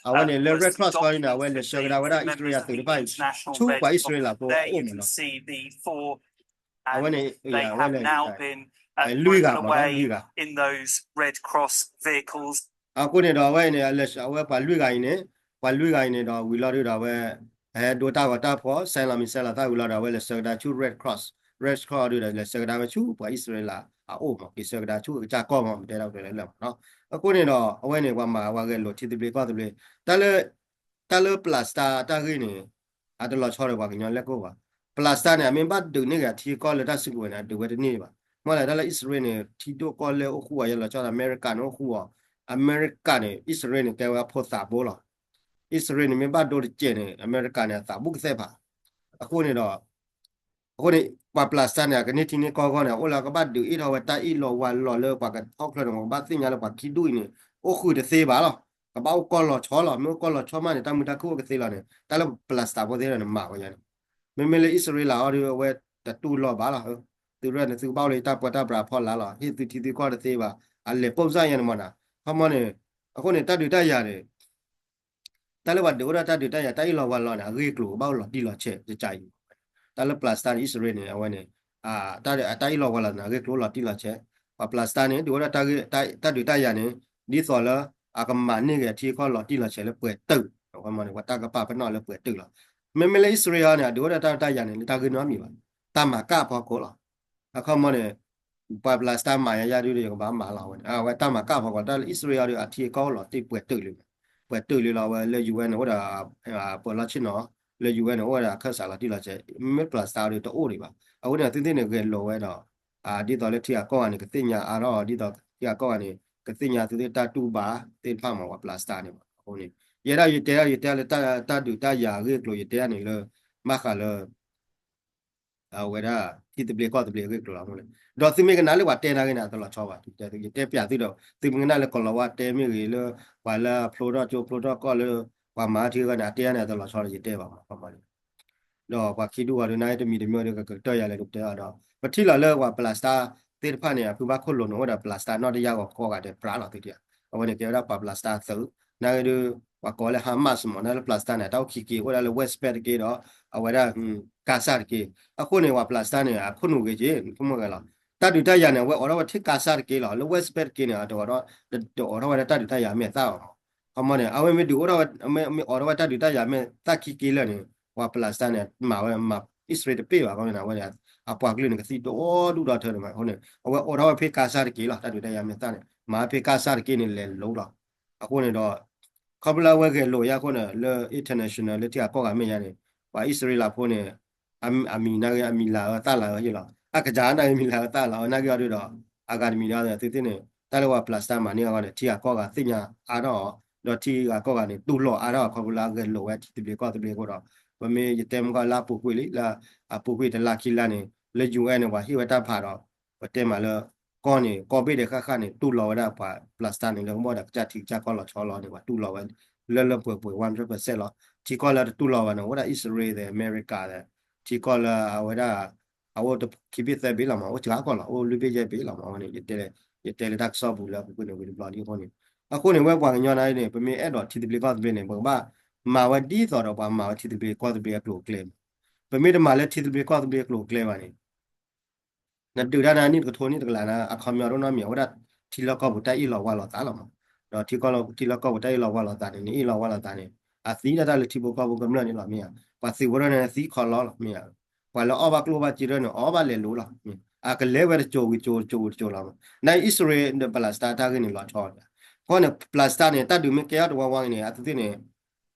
အဝဲန့ၣ် လၢ Red Cross ခီဒုန့ၣ် အဝဲလဲၤဆှၢကဒါဝဲဒၣ်အံၣ်စရ့လးသုးတဖၣ်အံၤ ဆူပှၤအံၣ်စရ့လးဖိအအိၣ်မးနီၤ အဝဲန့ၣ် အဝဲန့ၣ် လွံၢ်ဂၤမး လွံၢ်ဂၤ အဃိန့ၣ်ဒီးအဝဲန့ၣ် အဝဲပှၤလွံၢ်ဂၤအံၤန့ၣ် ပှၤလွံၢ်ဂၤအံၤန့ၣ်ဒီးဝံၤလီၤဒုဒီးအဝဲ ဟဲဒိတၢ်ဂီၤတၢ်ဖီၣ် ဆဲးလီၤမံၤဆဲးလီၤသၣ်ဝံၤလီၤဒီး အဝဲလဲၤဆှၢကဒါဆူ Red Cross, Red Cross ဒုဒီး လဲၤဆှၢကဒါဝဲဆူပှၤအံၣ်စရ့လးအအိၣ်မး က့ၤဆှၢကဒါဆူအကစၢ်ကီၢ်မး ပတဲဒၣ်ပတဲလၢလၢမးနီၤ အဃိန့ၣ်ဒီး အဝဲန့ၣ် ပှၤမၤပှၤဂဲၤလိာ်ထံသဘျ့ကီၢ်သဘျ့ တၢ်လၢ တၢ်လၢ Palestine တၢ်ဂ့ၢ်န့ၣ် အတလီၤဆီဒီးပှၤကညီလၢကအိၣ်ဘၣ်. Palestine န့ၣ် အမ့ၢ်ဘၣ်ဒုးန့ၢ်ဂ့ၤအထံအကီၢ်လၢတၢ်စုကဝဲၤန့ၣ် အဒုးဝဲတန့ၢ်ဘၣ်. မ့ၢ်လၢတၢ်လၢအံၣ်စရ့လးန့ၣ် ထံဒိၣ်ကီၢ်လဲၢ်အိၣ်ဃူအီၤ ယဲလီၤဆီဒီးအမဲရကၤန့ၣ်အိၣ်ဃူအီၤ. အမဲရကၤန့ၣ် အံၣ်စရ့လးန့ၣ် ကဲဝဲအဖိသးဘိလီၤ. အံၣ်စရ့လးန့ၣ် မ့ၢ်ဘၣ်ဒိတစဲးန့ၣ် အမဲရကၤန့ၣ် အသးဘူးကသဲၣ်ဖး. အဃိန့ၣ်ဒီး အဃိန့ၣ် ပှၤ Palestine န့ၣ် အကန့ၢ်ထံန့ၢ်ကီၢ်အဂီၢ်န့ၣ် အိၣ်လၢကဘၣ်ဒုးအ့ၣ်ထီၣ်ဝဲတၢ်အ့ၣ်လိာ်ဝါလိာ်လၢပှၤကထီၣ်ချၢန့ၣ် ကဘၣ်သ့ၣ်ညါလၢပှၤခံဒူၣ်အံၤန့ၣ် အိၣ်ဃုာ်တသ့ဘၣ်လီၤ. ကဘၣ်အိၣ်ကီၢ်လီၤဆီလီၤ. မ့ၢ်အိၣ်ကီၢ်လီၤဆီမးန့ၣ် တၢ်မုာ်တၢ်ခုၣ်အိၣ်ကသ့လီၤန့ၣ် တၢ်လၢ Palestine ဖိသ့ၣ်န့ၣ် မၤဝဲယါန့ၣ် မ့မ့ၢ်လၢအံၣ်စရ့လးအီၤဒီး အဝဲတတူၢ်လိာ်ဘၣ်လီၤ. သုရဲၣ်န့ၣ် သုကဘၣ်အိၣ်လၢတၢ်ပၢတၢ်ပြးဖီလာ်လီၤ. ဟ့ၣ်သုထံသုကီၢ်တသ့ဘၣ်. အလဲၤပိာ်စၢ်ယါန့ၣ်မးနီၤ. ခီမီန့ၣ် အဃိန့ၣ် တၢ်ဒုးတၢ်ယၤန့ၣ် တၢ်လၢပှၤဒုးအိၣ်ဒီးတၢ်ဒုးတၢ်ယၤ တၢ်အ့ၣ်လိာ်ဝါလိာ်န့ၣ် အဂ့ၢ်အကျိၤကဘၣ်အိၣ်လီၤတံၢ်လီၤဆဲး ကကးအံၤ. တၢ်လၢ Palestine အံၣ်စရ့လးန့ၣ် အဝဲန့ၣ် တၢ်အတၢ်အ့ၣ်လိာ်ဝါလိာ်န့ၣ် အဂ့ၢ်အကျိၤအိၣ်လီၤတံၢ်လီၤဆဲး. ပှၤ Palestine န့ၣ် ဒုးအိၣ်ဒီးတၢ်ဂ့ၢ် တၢ်ဒုးတၢ်ယၤန့ၣ် ဒ်သိးလၢ အကမၤန့ၢ်ဂ့ၤအထံအကီၢ်လီၤတံၢ်လီၤဆဲးလၢပှဲၤတုာ် ပှၤတၢ်ကပာ်ပနီၣ်လၢပှဲၤတုာ်လီၤ. မ့မ့ၢ်လၢအံၣ်စရ့လးန့ၣ် အဒုးအိၣ်ဒီးတၢ်ဒုးတၢ်ယၤန့ၣ် လၢတၢ်ဂ့ၢ်နီတမံၤဘၣ်. တၢ်မၤကၣ်အဖီခိၣ်လီၤ. အခီမီန့ၣ် ပှၤ Palestine မၤယါယါဒုးဒီး ယကဘၣ်မၤလီၤဝဲန့ၣ် အဝဲတၢ်မၤကၣ်အဖီခိၣ် တၢ်လၢအံၣ်စရ့လးဒီး အထံအကီၢ်အိၣ်လီၤတံၢ်ပှဲၤတုာ်လံ. ပှဲၤတုာ်လံလီၤဝဲလၢ ယူၢ်အ့ၣ်န့ၣ် အိၣ်ဒီး ပၢၤလီၢ်ဆ့ၣ်နီၤ လၢ ယူၢ်အ့ၣ်န့ၣ် အိၣ်ဝဲဒၣ်အခၢၣ်စးလီၤတံၢ်လီၤဆဲး မ့ၢ် Palestine ဒီးတအိၣ်ဒံးဘၣ်. အဃိန့ၣ် သုသ့ၣ်န့ၣ်ဂဲၤလိာ်ဝဲဒီး ဒ်သိးလၢထံဂၤကီၢ်ဂၤန့ၣ် ကသ့ၣ်ညါအါထီၣ် ဒ်သိးထံဂၤကီၢ်ဂၤန့ၣ် ကသ့ၣ်ညါသုသ့ၣ်တၢ်တူၢ်ဘၣ်သ့ၣ်တဖၣ်မး ပှၤ Palestine န့ၣ်မး. အဃိန့ၣ် ယဲဒၣ်ယတဲ ယတဲလၢတၢ်ဒုးတၢ်ယၤအဂ့ၢ်အကျိၤ ယတဲန့ၣ်လၢ ဘၣ်ဃးလၢ အဝဲဒၣ် ထံသဘျ့ကီၢ်သဘျ့အဂ့ၢ်အကျိၤလီၤ. ဒီးသုမ့ၢ်ကနၣ်လၢပှၤတဲနာ်က့န့ၣ် အတလီၤဆီဘၣ်. ယတဲပျးသုဒီး သုမ့ၢ်ကနၣ်လၢကီၢ်လီၤဝါတဲမ့ၢ်ဂ့ၤ လၢပှၤလၢအဖျိထီၣ်ကၠိဖျိထီၣ်ကီၢ်လၢ ပှၤမၤထံဂၤန့ၣ် အတဲန့ၣ် အတလီၤဆီဒီး ယတဲဘၣ်မး ခီမီန့ၣ် ဒီးပှၤခံဒူၣ်ဂီၤဒုး နာ်က့တမံၤတမံၤဒီး ကကတၢၢ်ယၤလဲၣ် ဒုးတဲအီၤဒီး ပထံၣ်လီၤလၢပှၤ Palestine သ့ၣ်တဖၣ်န့ၣ် အဖုဘၣ်ခိၣ်လိၤန့ၣ် အိၣ်ဒီး Palestine နီၢ်တယၢ်ဂီၤကိးဂၤဒဲးပြးလီၤသုတယၤ. အဝဲန့ၣ်ကဲဝဲဒၣ်ပှၤ Palestine သုး နာ်က့ဒုး ပှၤကိးလၢ Hamas မး နာ်လၢ Palestine န့ၣ် တၢ်အိၣ်ခံက့ အိၣ်ဒၣ်လၢ West Bank တက့ဒီး အဝဲဒၣ် Gaza တက့. အဃိန့ၣ် ပှၤ Palestine န့ၣ် အခိၣ်နူာ်ဂ့ၤက့ နခိၣ်မုၢ်ဂဲၤလီၤ. တၢ်ဒုးတၢ်ယၤန့ၣ် အဝဲအိးထီၣ်ဝဲထဲ Gaza တက့လီၤ. လၢ West Bank တက့န့ၣ် တအိးထီၣ်ဝဲဒၣ်တၢ်ဒုးတၢ်ယၤမဲာ်သၣ်အီၤမး. ခီမီန့ၣ် အဝဲမ့ၢ်ဒုးအိၣ်ထီၣ်ဝဲ မ့ၢ်အိးထီၣ်ဝဲတၢ်ဒုးတၢ်ယၤမဲာ်သၣ်ခံက့လၢာ်န့ၣ် ပှၤ Palestine န့ၣ် မၤဝဲမၤ အံၣ်စရ့လးတပ့ၢ်ဘၣ်. ခီမီန့ၣ် အဝဲန့ၣ် အပှၤကလုာ်န့ၣ် ကသံဒီဒူၣ်ဒီထၢဒိၣ်မးအဃိန့ၣ် အဝဲအိးထီၣ်ဝဲဖဲကါစၢ်တက့ၢ်လီၤ. တၢ်ဒုးတၢ်ယၤမ့ၢ်သၣ်န့ၣ် မၤဖဲကါစၢ်တက့ၢ်န့ၣ် လဲၤလိၤလီၤ. အဃိန့ၣ်ဒီး ခီဖျိလၢအဝဲဂဲၤလိာ်ယါအဃိန့ၣ် လၢ international လၢထံဂၤကီၢ်ဂၤမ့ၢ်ယါန့ၣ် ပှၤအံၣ်စရ့လးဖိန့ၣ် အမံၤနာ်က့ အမံၤလၤအၢသၣ်လၤအၢယ့ၣ်လီၤ. အကစၢ်နာ်က့ မံၤလၤအၢသၣ်လၤအၢနာ်က့အီၤဒုဒီး အဂၤတမံၤဒီးသုသ့ၣ်န့ၣ် တၢ်လၢပှၤ Palestine မၤန့ၢ်အဂီၢ်န့ၣ် ထံဂၤကီၢ်ဂၤသ့ၣ်ညါအါထီၣ်အီၤ ဒီးထံဂၤကီၢ်ဂၤန့ၣ် တူၢ်လိာ်အါထီၣ်အီၤ ခီဖျိလၢအဂဲၤလိာ်ဝဲထံသဘျ့ကီၢ်သဘျ့အဃိဒီး ပမ့ၢ်ယတဲမုၢ်ကီၢ်လၢအပူၤကွံာ်လံ လၢအပူၤကွံာ်တလါခံလါန့ၣ် လၢ ယူၣ်အဲၣ် န့ၣ် ပှၤဟ့ၣ်ဝဲတၢ်ဖးဒီး ပတဲမးလၢ ကီၢ်န့ၣ် ကီၢ်ဘ့ၣ်ဒဲးဃၣ်ဃၣ်န့ၣ် တူၢ်လိာ်ဝဲဒၣ်ပှၤ Palestine န့ၣ် လၢကဘီၣ်ဒီးကစၢ်ထံကစၢ်ကီၢ်လီၤဆီလီၤန့ၣ် ပှၤတူၢ်လိာ်ဝဲ လၢလၢပှဲၤပှဲၤ one hundred percent လီၤ. ထံကီၢ်လၢတတူၢ်လိာ်ဘၣ်န့ၣ် အိၣ်ဝဲဒၣ်အံၣ်စရ့လးဒီး အမဲရကၤဒီး ထံကီၢ်လၢအဝဲဒၣ် အအိၣ်ခံဘ့ၣ်သၢဘ့ၣ်လီၤမး အိၣ်စှၤကီၢ်လီၤ အိၣ်လွံၢ်ဘ့ၣ်ယဲၢ်ဘ့ၣ်လီၤမး အဝဲန့ၣ် ယတဲလၢတၢ်ကစီၣ်ပူၤလၢအပူၤကွံာ်န့ၣ် ဝံၤတဘျီဒ်အဃိန့ၣ် အဃိန့ၣ် ဝဲပှၤကညီန့ၣ် ပမ့ၢ်အဲၣ်ဒိးထံသဘျ့ကီၢ်သဘျ့န့ၣ် ပကဘၣ်မၤဝဲဒ်သိးဒီးပှၤမၤဝဲထံသဘျ့ကီၢ်သဘျ့အကျိၤအကျဲမး ပမ့ၢ်တမၤလၢထံသဘျ့ကီၢ်သဘျ့အကျိၤအကျဲဘၣ်န့ၣ် နဒုးတၢ်နၤနံၣ်တကထိနံၣ်တကလးနၤ အခီပညီတအိၣ်နီတမံၤ အဝဲဒၣ်ထံလီၢ်ကီၢ်ပူၤတၢ်အ့ၣ်လိာ်ဝါလိာ်သးလီၤမး. ဒီးထံကီၢ်လၢ ထံလီၢ်ကီၢ်ပူၤတၢ်အ့ၣ်လိာ်ဝါလိာ်သးန့ၣ် နအ့ၣ်လိာ်ဝါလိာ်သးန့ၣ် အသံတၢ်တၢ်လၢထံဖိကီၢ်ဖိကမျၢၢ်န့ၣ်လီၤ မ့ၢ်ဧါ. ပှၤသံဝဲဒၣ်န့ၣ် သံခီလီလီၤ မ့ၢ်ဧါ. ပှၤလၢအီၣ်ဘၣ်ကျိၣ်ဘၣ်စ့ဒၣ်န့ၣ် အီၣ်ဘၣ်လဲၤလိၤလီၤ မ့ၢ်ဧါ. အကလဲၤဝဲတစိၤဝံၤတစိၤ တစိၤဝံၤတစိၤလီၤမး. နအံၣ်စရ့လးဒီး Palestine တၢ်ဂ့ၢ်န့ၣ်လီၤဆီလီၤ. အဃိန့ၣ် Palestine န့ၣ် တၢ်ဒုးမ့ၢ်ကဲထီၣ်တဝါဝါအံၤန့ၣ် အသုသ့ၣ်န့ၣ်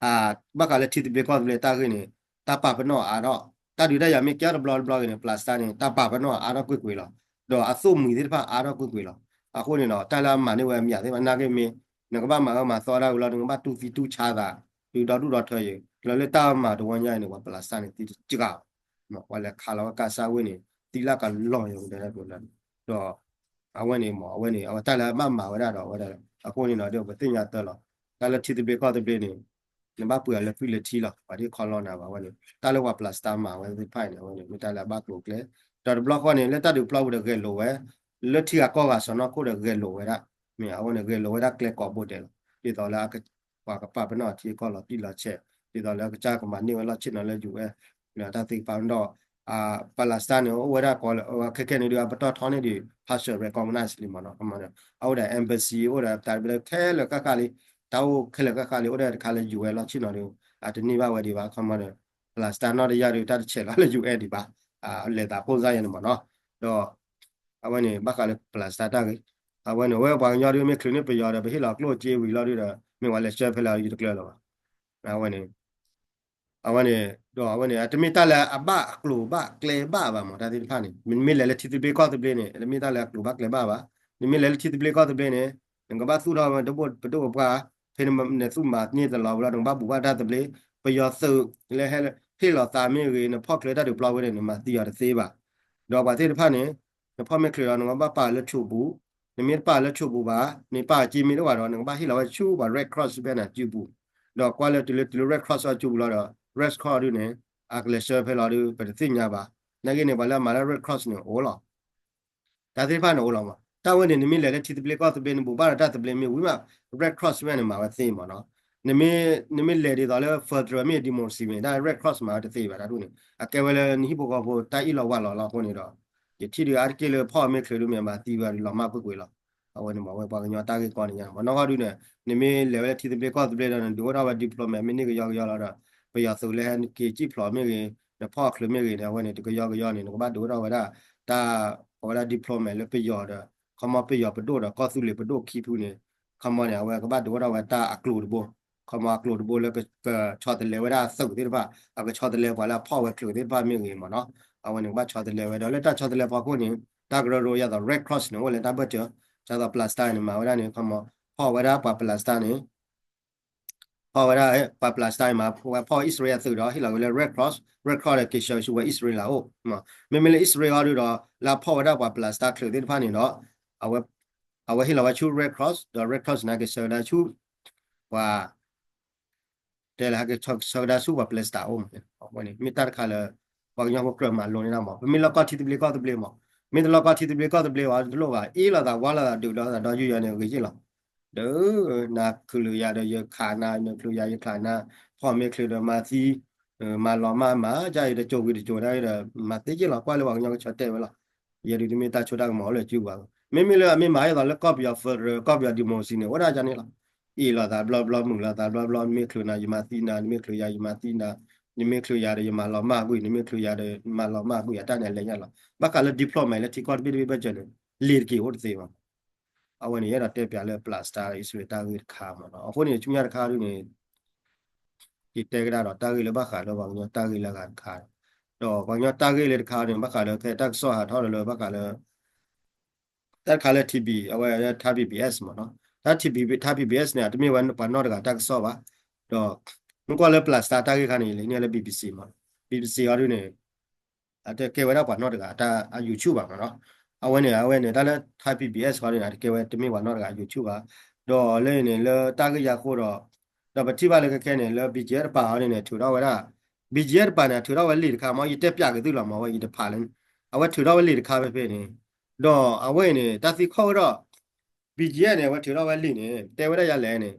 ဘၣ်ဃးလၢထံသဘျ့ကီၢ်သဘျ့တၢ်ဂ့ၢ်န့ၣ် တၢ်ပာ်ပနီၣ်အါထီၣ် တၢ်ဒုးတၢ်ယၤမ့ၢ်ကဲထီၣ်တဘျီတဘျီဂ့ၤန့ၣ် Palestine န့ၣ် တၢ်ပာ်ပနီၣ်အါထီၣ်ကွ့ၢ်ကွ့ၢ်လီၤ. ဒီးအသိၣ်မှံၤသ့ၣ်တဖၣ်အါထီၣ်ကွ့ၢ်ကွ့ၢ်လီၤ. အဃိန့ၣ်ဒီး တၢ်လၢအမၤန့ၢ်ဝဲအမံၤသ့ၣ်တဖၣ် နာ်က့မ့ၢ် နကဘၣ်မၤအၢမၤသီတၢ်ဝံၤလီၤ နကဘၣ်တူၢ်သံတူၢ်ဆါသး ဒုးဒီဒူၣ်ဒီထၢယံၤ လၢလၢတၢ်မၤတဝီညါအံၤန့ၣ် ပှၤ Palestine န့ၣ် သံတစှၤ ပှၤလဲၤခးလီၤဝဲကါစၢ်ဝ့ၢ်န့ၣ် သံလၢကလီၤယံၤဒီး ဒီး အဝဲန့ၣ်မ့ၢ် အဝဲန့ၣ် အဝဲတၢ်လၢအဘၣ်မၤဝဲဒၣ်ဒီးအဝဲဒၣ် အဃိန့ၣ်ဒီး ပသ့ၣ်ညါတၢ်လီၤ. တၢ်လၢထံသဘျ့ကီၢ်သဘျ့န့ၣ် နဘၣ်ပှ့ၤအီၤလၢသွံၣ်လၢထံလီၤ ပှၤဒ်ခီလီနၤဘၣ် အဝဲန့ၣ် တၢ်လၢပှၤ Palestine မၤဝဲသ့ၣ်တဖၣ်န့ၣ် အဝဲန့ၣ် မ့ၢ်တၢ်လၢအဘၣ်ကျိၤကျဲ ဒီးတဘျီဃီန့ၣ် လၢတၢ်ဒုးပျီပူၤဒီးဂဲၤလိာ်ဝဲ လၢထံဂၤကီၢ်ဂၤစီၢ်နီၤခိၣ်ဒီးဂဲၤလိာ်ဝဲဒၣ် မ့ၢ်အဝဲန့ၣ် ဂဲၤလိာ်ဝဲဒၣ်ကျဲကိးဘိဒဲးလီၤ. ဒ်သိးလၢ ပှၤကပာ်ပနီၣ်ထံကီၢ်လီၤတံၢ်လီၤဆဲး ဒ်သိးလၢကစၢ်ကမၤန့ၢ်ဝဲလီၢ်ဆ့ၣ်နီၤလၢ ယူၣ်အဲၣ် ဒီးတၢ်သ့ၣ်ကပာ်ပနီၣ် Palestine န့ၣ် အိၣ်ဝဲဒၣ်ကီးလၢ ခဲခဲန့ၣ်ဒုး အပတီၢ်ထီန့ၢ်ဒံး partial recognize လံမ့ၢ်နီၤ အဝဲဒၣ် embassy အိၣ်ဒီးတၢ်ခဲလၢာ်ဃၣ်ဃၣ်လံ တၢ်အိၣ်ခဲလၢာ်ဃၣ်ဃၣ်လံ အိၣ်ဒီးတခါလၢ ယူၣ်အဲၣ် လီၢ်ဆ့ၣ်နီၤဒုး အတန့ၢ်ဘၣ်ဝဲဒံးဘၣ် ခီမီဒီး Palestine နီၢ်တယၢ်ဒုး တၢ်တဆဲးလီၤလၢ ယူၣ်အဲၣ် ဒံးဘၣ် လဲၤသးဖိသၣ်ယဲန့ၣ်မ့ၢ်နီၤ ဒီး အဝဲန့ၣ် ဘၣ်ဃးလၢ Palestine တၢ်ဂ့ၢ် အဝဲန့ၣ် အဝဲပှၤကညီဒုးမ့ၢ်ချုးန့ၢ်ပယီၤဒီး ပဟ့ၣ်လီၤကျိၣ်စ့ဝံၤလီၤဒုးဒီး မ့ၢ်ဝဲလဲၤဆှၢဖဲလဲၣ်ယတကျၢၤလၢၤဘၣ် အဝဲန့ၣ် အဝဲန့ၣ် ဒီးအဝဲန့ၣ် အတမ့ၢ်တၢ်လၢအဘၣ်အကျိၤဘၣ်ကျဲဘၣ်ဘၣ်မ့ၢ် တၢ်သ့ၣ်တဖၣ်န့ၣ် မ့မ့ၢ်လဲၤလၢထံသဘျ့ကီၢ်သဘျ့န့ၣ် တမ့ၢ်တၢ်လၢအကျိၤဘၣ်ကျဲဘၣ်ဘၣ် နမ့ၢ်လဲၤလၢထံသဘျ့ကီၢ်သဘျ့န့ၣ် နကဘၣ်သူၣ်ထီၣ်ဝဲပဒိၣ်ပပှၢ် ဖဲနသူၣ်မၤန့ၢ်တလီၤဝံၤလီၤ နကဘၣ်ဘူးဘၣ်တၢ်သဘျ့ ပယီၤသုးလၢဟ့ၣ်လီၤသးမ့ၢ်ဂ့ၤ နဖီၣ်ချၢတၢ်ဒုးပျီဝဲန့ၣ် နမၤသံအီၤတသ့ဘၣ် ဒီးပှၤသ့ၣ်တဖၣ်န့ၣ် နဖီၣ်မ့ၢ်ချၢဒီး နကဘၣ်ပာ်လၢဆိးပူၤ နမ့ၢ်တပာ်လၢဆိးပူၤဘၣ် နပာ်အက့မ့ၢ်တအိၣ်ဘၣ်ဒီး နကဘၣ်ဟ့ၣ်လီၤဝဲဆူပှၤ Red Cross ဖဲန့ၣ်စုပူၤ ဒီးကွၢ်လၢတုၤလၢတုၤလၢ Red Cross အစုပူၤလီၤဒီး Red Cross ဒုးန့ၣ် အကလဲၤဆှၢဖဲလီၤဒုး ပတသ့ၣ်ညါဘၣ် နာ်က့န့ၣ် ပှၤလၢအမၤလၢ Red Cross န့ၣ်အိၣ်လီၤ တၢ်သ့ၣ်တဖၣ်န့ၣ်အိၣ်လီၤမး တၢ်ဝဲန့ၣ် နမ့ၢ်လဲၤလၢထံသဘျ့ကီၢ်သဘျ့ နဘူးဘၣ်ဒီးတၢ်သဘျ့မ့ၢ်ဝံၤမး Red Cross ဖဲန့ၣ်မၤဝဲသ့မ့ၢ်နီၤ နမ့ၢ်လဲၤဒ်သိးလၢ federal မ့ၢ် democracy မ့ၢ် တၢ် Red Cross မၤဝဲတသ့ဘၣ် တၢ်ဒ်န့ၣ် အကဲဝဲလၢနဟံၣ်ဖိဃီဖိတၢ်အ့ၣ်လိာ်ဝါလိာ်လီၤအဃိန့ၣ်ဒီး ယထံၣ်ဒုးအါတက့ၢ်လၢဖီၣ်မ့ၢ်ချၢဒုးမ့ၢ်မၤသံဝဲဒုးလီၤမၢ်ကွ့ၢ်ကွ့ၢ်လီၤ အဝဲန့ၣ်မ့ၢ်ဝဲပှၤကညီတၢ်ဂ့ၢ်ကီန့ၣ်ညါ မ့ၢ်နီၢ်ဂီၢ်ဒုးန့ၣ် နမ့ၢ်လဲၤဝဲလၢထံသဘျ့ကီၢ်သဘျ့ဒီး နဒုးအိၣ်ထီၣ်ဝဲ diplomat မ့ၢ်န့ၢ်ကယီကယီလီၤဒီး ပယီၤသုးလၢဟဲက့ၤစံၣ်ဖျိးမ့ၢ်ဂ့ၤ နဖီၣ်ချၢမ့ၢ်ဂ့ၤန့ၣ် အဝဲန့ၣ် တကယီကယီန့ၣ် နကဘၣ်ဒုးအိၣ်ထီၣ်ဝဲဒၣ် တၢ် အဝဲဒၣ် diplomat လၢပယီၤဒီး ခီမီပယီၤပဒိၣ်ဒီး ကီၢ်သူလ့ၤပဒိၣ်ခံဖုန့ၣ် ခီမီန့ၣ် အဝဲကဘၣ်ဒုးအိၣ်ထီၣ်ဝဲတၢ်အကျိၤတဘိ ခီမီအကျိၤတဘိလၢကဆီတလဲဝဲဒၣ်အသုးသ့ၣ်တဖၣ် အကဆီတလဲပှၤလၢအဖီၣ်ဝဲချၢသ့ၣ်တဖၣ်မ့ၢ်ဂ့ၤမ့ၢ်နီၤ အဝဲန့ၣ်ကဘၣ်ဆီတလဲဝဲဒီး လၢတၢ်ဆီတလဲဖီခိၣ်န့ၣ် တၢ်ကရၢကရိယါသိး Red Cross န့ၣ် အိၣ်လၢတၢ်ဘၢၣ်စၢၤ ဒ်သိး Palestine န့ၣ် မၤဝဲဒၣ်န့ၣ် ခီမီ ဖီၣ်ဝဲဒၣ်ပှၤ Palestine န့ၣ် ဖီၣ်ဝဲဒၣ် ပှၤ Palestine မၤဝဲဖီၣ်ဝဲ အံၣ်စရ့လးအသုးဒီး ဟ့ၣ်လီၤဝဲလၢ Red Cross, Red Cross ဒီးက့ၤဆှၢဆူပှၤအံၣ်စရ့လးအအိၣ် မ့မ့ၢ်လၢအံၣ်စရ့လးအီၤဒုးဒီး လၢအဖီၣ်ဝဲဒၣ်ပှၤ Palestine ချၢသ့ၣ်တဖၣ်န့ၣ်ဒီး အဝဲဟ့ၣ်လီၤဝဲဆူ Red Cross ဒီး Red Cross န့ၣ် က့ၤဆှၢကဒါဆူ ပှၤ တဲလၢဟဲက့ၤဆှၢကဒါဆူပှၤ Palestine အအိၣ်မး အဝဲန့ၣ် မ့ၢ်တၢ်တခါလၢ ပှၤကညီဖိကြၢးမၤလိန့ၢ်ဒၣ်မး ပမ့ၢ်လီၢ်ကီၢ်ထံသဘျ့ကီၢ်သဘျ့မး မ့ၢ်တလီၢ်ကီၢ်ထံသဘျ့ကီၢ်သဘျ့ဝဲတလိၣ်ဘၣ် အ့ၣ်လိာ်သးဝါလိာ်သးဒုးလိာ်သးဒီယူၤယၤန့ၣ် ဂ့ၤယ့ၢ်လီၤ ဒီး နချုးယၤဒီးယချုးနၤ နချုးယၤယချုးနၤ ဖီၣ်မ့ၢ်ချုးဒီးမၤသံ မၤလီၤမၢ်မၤ ကၢ်အံၤတစိၤဝံၤတစိၤဒၣ်ဒီး မၤသ့က့ၢ်လီၤ ကွၢ်လၢပှၤကညီကဆီတဲဝဲလီၤ ယဲဒုးတမ့ၢ်တၢ်ဆိတၢ်ကမီၤအိၣ်လၢစုပူၤဘၣ် မ့မ့ၢ်လၢအမ့ၢ်မၤဒ်သိးလၢကီၢ်ပယီၤ federal ကီၢ်ပယီၤ democracy န့ၣ် အိၣ်ဒၣ်ယါန့ၣ်လီၤ အ့ၣ်လိာ်သးဘျီဘျီ မုာ်လိာ်သးဘျီဘျီ နမ့ၢ်ချုးနၤ ယမၤသံနၤ နမ့ၢ်ချုးယၤ ယမၤသံနၤ နမ့ၢ်ချုးယၤဒီး ယမၤလီၤမၢ်ကွံာ်, နမ့ၢ်ချုးယၤဒီး မၤလီၤမၢ်ကွံာ် အတၢ်န့ၣ်အလဲၤညါလီၤ. ဘၣ်ဃးလၢ deployment လၢထံကီၢ်တဘ့ၣ်တဘ့ၣ်ဘၢၣ်စၢၤန့ၣ် လ့ၤတက့ၤအိၣ်တသ့ဘၣ်. အဝဲန့ၣ် ယအဲၣ်ဒိးတဲပၠးလၢ Palestine အံၣ်စရ့လးတၢ်ဂ့ၢ်တခါမ့ၢ်နီၤ. အဃိန့ၣ် ဆူညါတခါဒ်န့ၣ် ယတဲကဒါဒီးတၢ်ဂ့ၢ်လၢဘၣ်ဃးလၢပှၤကညီတၢ်ဂ့ၢ်လၢအဂၤတခါ, ဒီးပှၤကညီတၢ်ဂ့ၢ်လၢတခါန့ၣ် ဘၣ်ဃးလၢခဲတၢ်ကစီၣ်ဟးထီၣ်လၢဘၣ်ဃးလၢ တၢ်တခါလၢ ထံဘံ, အဝဲ ထါ ဘံဘံအ့ၣ် မ့ၢ်နီၤ. တၢ် ထံဘံ, ထါ ဘံဘံအ့ၣ် န့ၣ် အတမ့ၢ်ဝဲပှၤနီၢ်တဂၤတၢ်ကစီၣ်ဘၣ်. ဒီး မ့ၢ်ကွၢ်လၢ Palestine တၢ်ဂ့ၢ်ခါန့ၣ် ယလဲၤန့ၢ်လၢ BBC မ့ၢ်နီၤ. BBC အီၤဒ်န့ၣ် အတကဲဝဲဒၣ်ပှၤနီၢ်တဂၤအတၢ် အ YouTube ဘၣ်မ့ၢ်နီၤ. အဝဲန့ၣ် အဝဲန့ၣ် တၢ်လၢ ထါ ဘံဘံအ့ၣ် ခီဒ်န့ၣ် အတကဲဝဲတမ့ၢ်ပှၤနီၢ်တဂၤ YouTube ဘၣ်. ဒီးလၢန့ၣ် လၢတၢ်ဂ့ၢ်ယါဃိဒီး ဒီးပထံၣ်ဘၣ်လၢခဲခဲန့ၣ် လၢ BGF တပၤအီၤဒ်န့ၣ် ထုးထီၣ်ဝဲဒၣ် BGF တပၤန့ၣ် အထုးထီၣ်ဝဲလံာ်တခါမ့ၢ် ယတဲပၠးက့ၤသုလီၤမ့ၢ် အဝဲယတဖးလၢ အဝဲထုးထီၣ်ဝဲလံာ်တခါဖဲဖဲန့ၣ်, ဒီးအဝဲအံၤန့ၣ် တၢ်သံကွၢ်ဝဲဒီး BGF န့ၣ် အဝဲထုးထီၣ်ဝဲလံာ်န့ၣ် တဲဝဲဒၣ်ယၤလဲၣ်န့ၣ်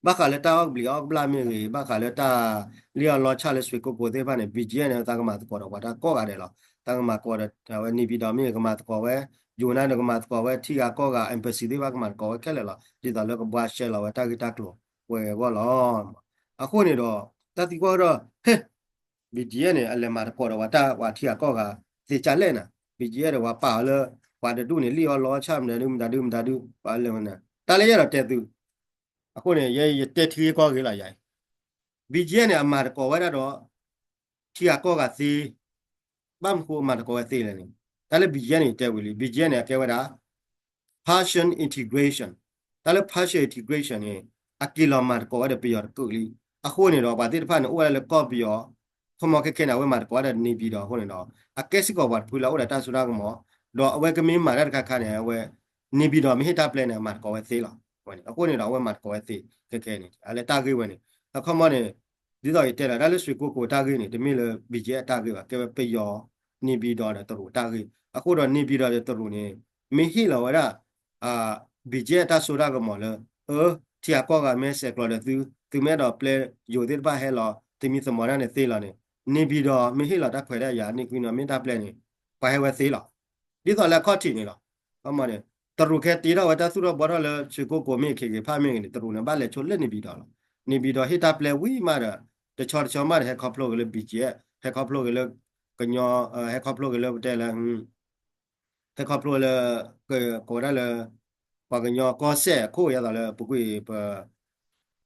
ဘၣ်ဃးလၢတၢ်အီၣ်ကဘျံးအီၣ်ကဘျၣ်မ့ၢ်ဂ့ၤ, ဘၣ်ဃးလၢတၢ်လံၣ်အီၣ်လီအီၣ်ဆၣ်လၢ ရွှေကုက္ကို သ့ၣ်တဖၣ်န့ၣ် BGF န့ၣ် သးကမၤသကိးဒီးပှၤတၢ်ကိးဂၤဒဲးလီၤ. သးကမၤသကိးဒီး အဝဲ နေပြည်တော် မ့ၢ်ဂ့ၤ ကမၤသကိးဝဲ, ယိၤနါဒီးကမၤသကိးဝဲ, ထံဂၤကီၢ်ဂၤ embassy သ့ၣ်တဖၣ်ကမၤသကိးဝဲခဲလၢာ်လီၤ. ဒ်သိးလၢကဘှါရှဲလီၤဝဲတၢ်ဂ့ၢ်တၢ်ကျိၤဝဲအဂီၢ်လီၤ. အဃိန့ၣ်ဒီး တၢ်သံကွၢ်ဝဲဒီး ဟဲ BGF န့ၣ် အလဲၤမၤသကိးဒီးပှၤတၢ်ပှၤထံဂၤကီၢ်ဂၤ သ့ကၢ်လဲၣ်နၤ, BGF ဒီးပှၤပာ်အီၤလၢ ပှၤတဒူၣ်န့ၣ် လံၣ်အီၣ်လီအီၣ်ဆၣ်မတၤဒုမတၤဒုမတၤဒု ပှၤလဲၤဝဲန့ၣ် တၢ်လၢယအဲၣ်ဒိးတဲသု အဃိန့ၣ် ယဲယတဲထံဂ့ၢ်ကီၢ်ဂ့ၢ်လီၤယၤအံၤ, BGF န့ၣ် အမၤသကိးဝဲဒၣ်ဒီး ထံဂၤကီၢ်ဂၤသ့, ဘၣ်မနုၤဃိအမၤသကိးဝဲသ့လဲၣ်န့ၣ်, တၢ်လၢ BGF န့ၣ် ယတဲဝံၤလံ, BGF န့ၣ် အကဲဝဲဒၣ် partial integration, တၢ်လၢ partial integration န့ၣ် အက့ၤလီၤမၤသကိးဝဲဒီးပယီၤတကုာ်လံ. အဃိန့ၣ်ဒီး ပှၤသ့ၣ်တဖၣ်န့ၣ် အိၣ်ဝဲဒၣ်လၢကီၢ်ပယီၤ, ခီမီခဲခဲန့ၣ် အဝဲမၤသကိးဝဲဒၣ် နေပြည်တော် အဃိန့ၣ်ဒီး အကဲစ့ၢ်ကီးပှၤတဖုလၢအအိၣ်ဒီးတၢ်စိတၢ်ကမီၤ, ဒီးအဝဲကမ့ၢ်မၤတၢ်တခါခါန့ၣ် အဝဲ နေပြည်တော် မ့ၢ်ဟ့ၣ်တၢ်ပျဲန့ၣ် အမၤသကိးဝဲသ့လီၤ. အဃိန့ၣ်ဒီး အဝဲမၤသကိးဝဲသ့ခဲခဲန့ၣ် အလၢတၢ်ဂ့ၢ်ဝဲန့ၣ် အခီမီန့ၣ် ဒ်သိးယတဲလီၤ တၢ်လၢ ရွှေကုက္ကို တၢ်ဂ့ၢ်န့ၣ် တမ့ၢ်လၢ BGF တၢ်ဂ့ၢ်ဘၣ်, ကဲဝဲပယီၤ နေပြည်တော် ဒီးတရူးတၢ်ဂ့ၢ်. အဃိဒီး နေပြည်တော် ဒီးတရူးန့ၣ် မ့ၢ်ဟ့ၣ်လီၤဝဲဒၣ် BGF တၢ်စိတၢ်ကမီၤလၢ အၢ ထံဂၤကီၢ်ဂၤမ့ၢ်ဆဲးကျိးဒီးသု, သုမ့ၢ်အဲၣ်ဒိးပျဲယိၤသ့ၣ်တဖၣ်ဟဲလီၤ, သမံသမိးတၢ်န့ၣ်သ့လီၤန့ၣ် နေပြည်တော် မ့ၢ်ဟ့ၣ်လီၤတၢ်ခွဲးတၢ်ယာ်န့ၣ် ကွံာ်နီၤမ့ၢ်တၢ်ပျဲန့ၣ် ပှၤဟဲဝဲသ့လီၤ. ဒ်သိးလၢအခီၣ်ထံးန့ၣ်လီၤ. ခီမီန့ၣ် တရူးခဲတ့ထီၣ်ဝဲတၢ်သူၣ်ထီၣ်ဘှီထီၣ်လၢ ရွှေကုက္ကို မ့ၢ်ဂ့ၤ KK Park မ့ၢ်ဂ့ၤန့ၣ် တရူးန့ၣ် ဘၣ်လဲၤဆိလၢ နေပြည်တော် လီၤ. နေပြည်တော် ဟ့ၣ်တၢ်ပျဲဝံၤမးဒီး တဆီတဆီမးဒီး ဟဲခီဖျိက့ၤလၢ BGF, ဟဲခီဖျိက့ၤလၢ ကညီ, ဟဲခီဖျိက့ၤလၢပတဲလၢ ဟဲခီဖျိလၢ ကကိးဒၣ်လၢ ပှၤကညီကီၢ်စဲၣ်အခိၣ် ယသးလၢပူၤကွံာ်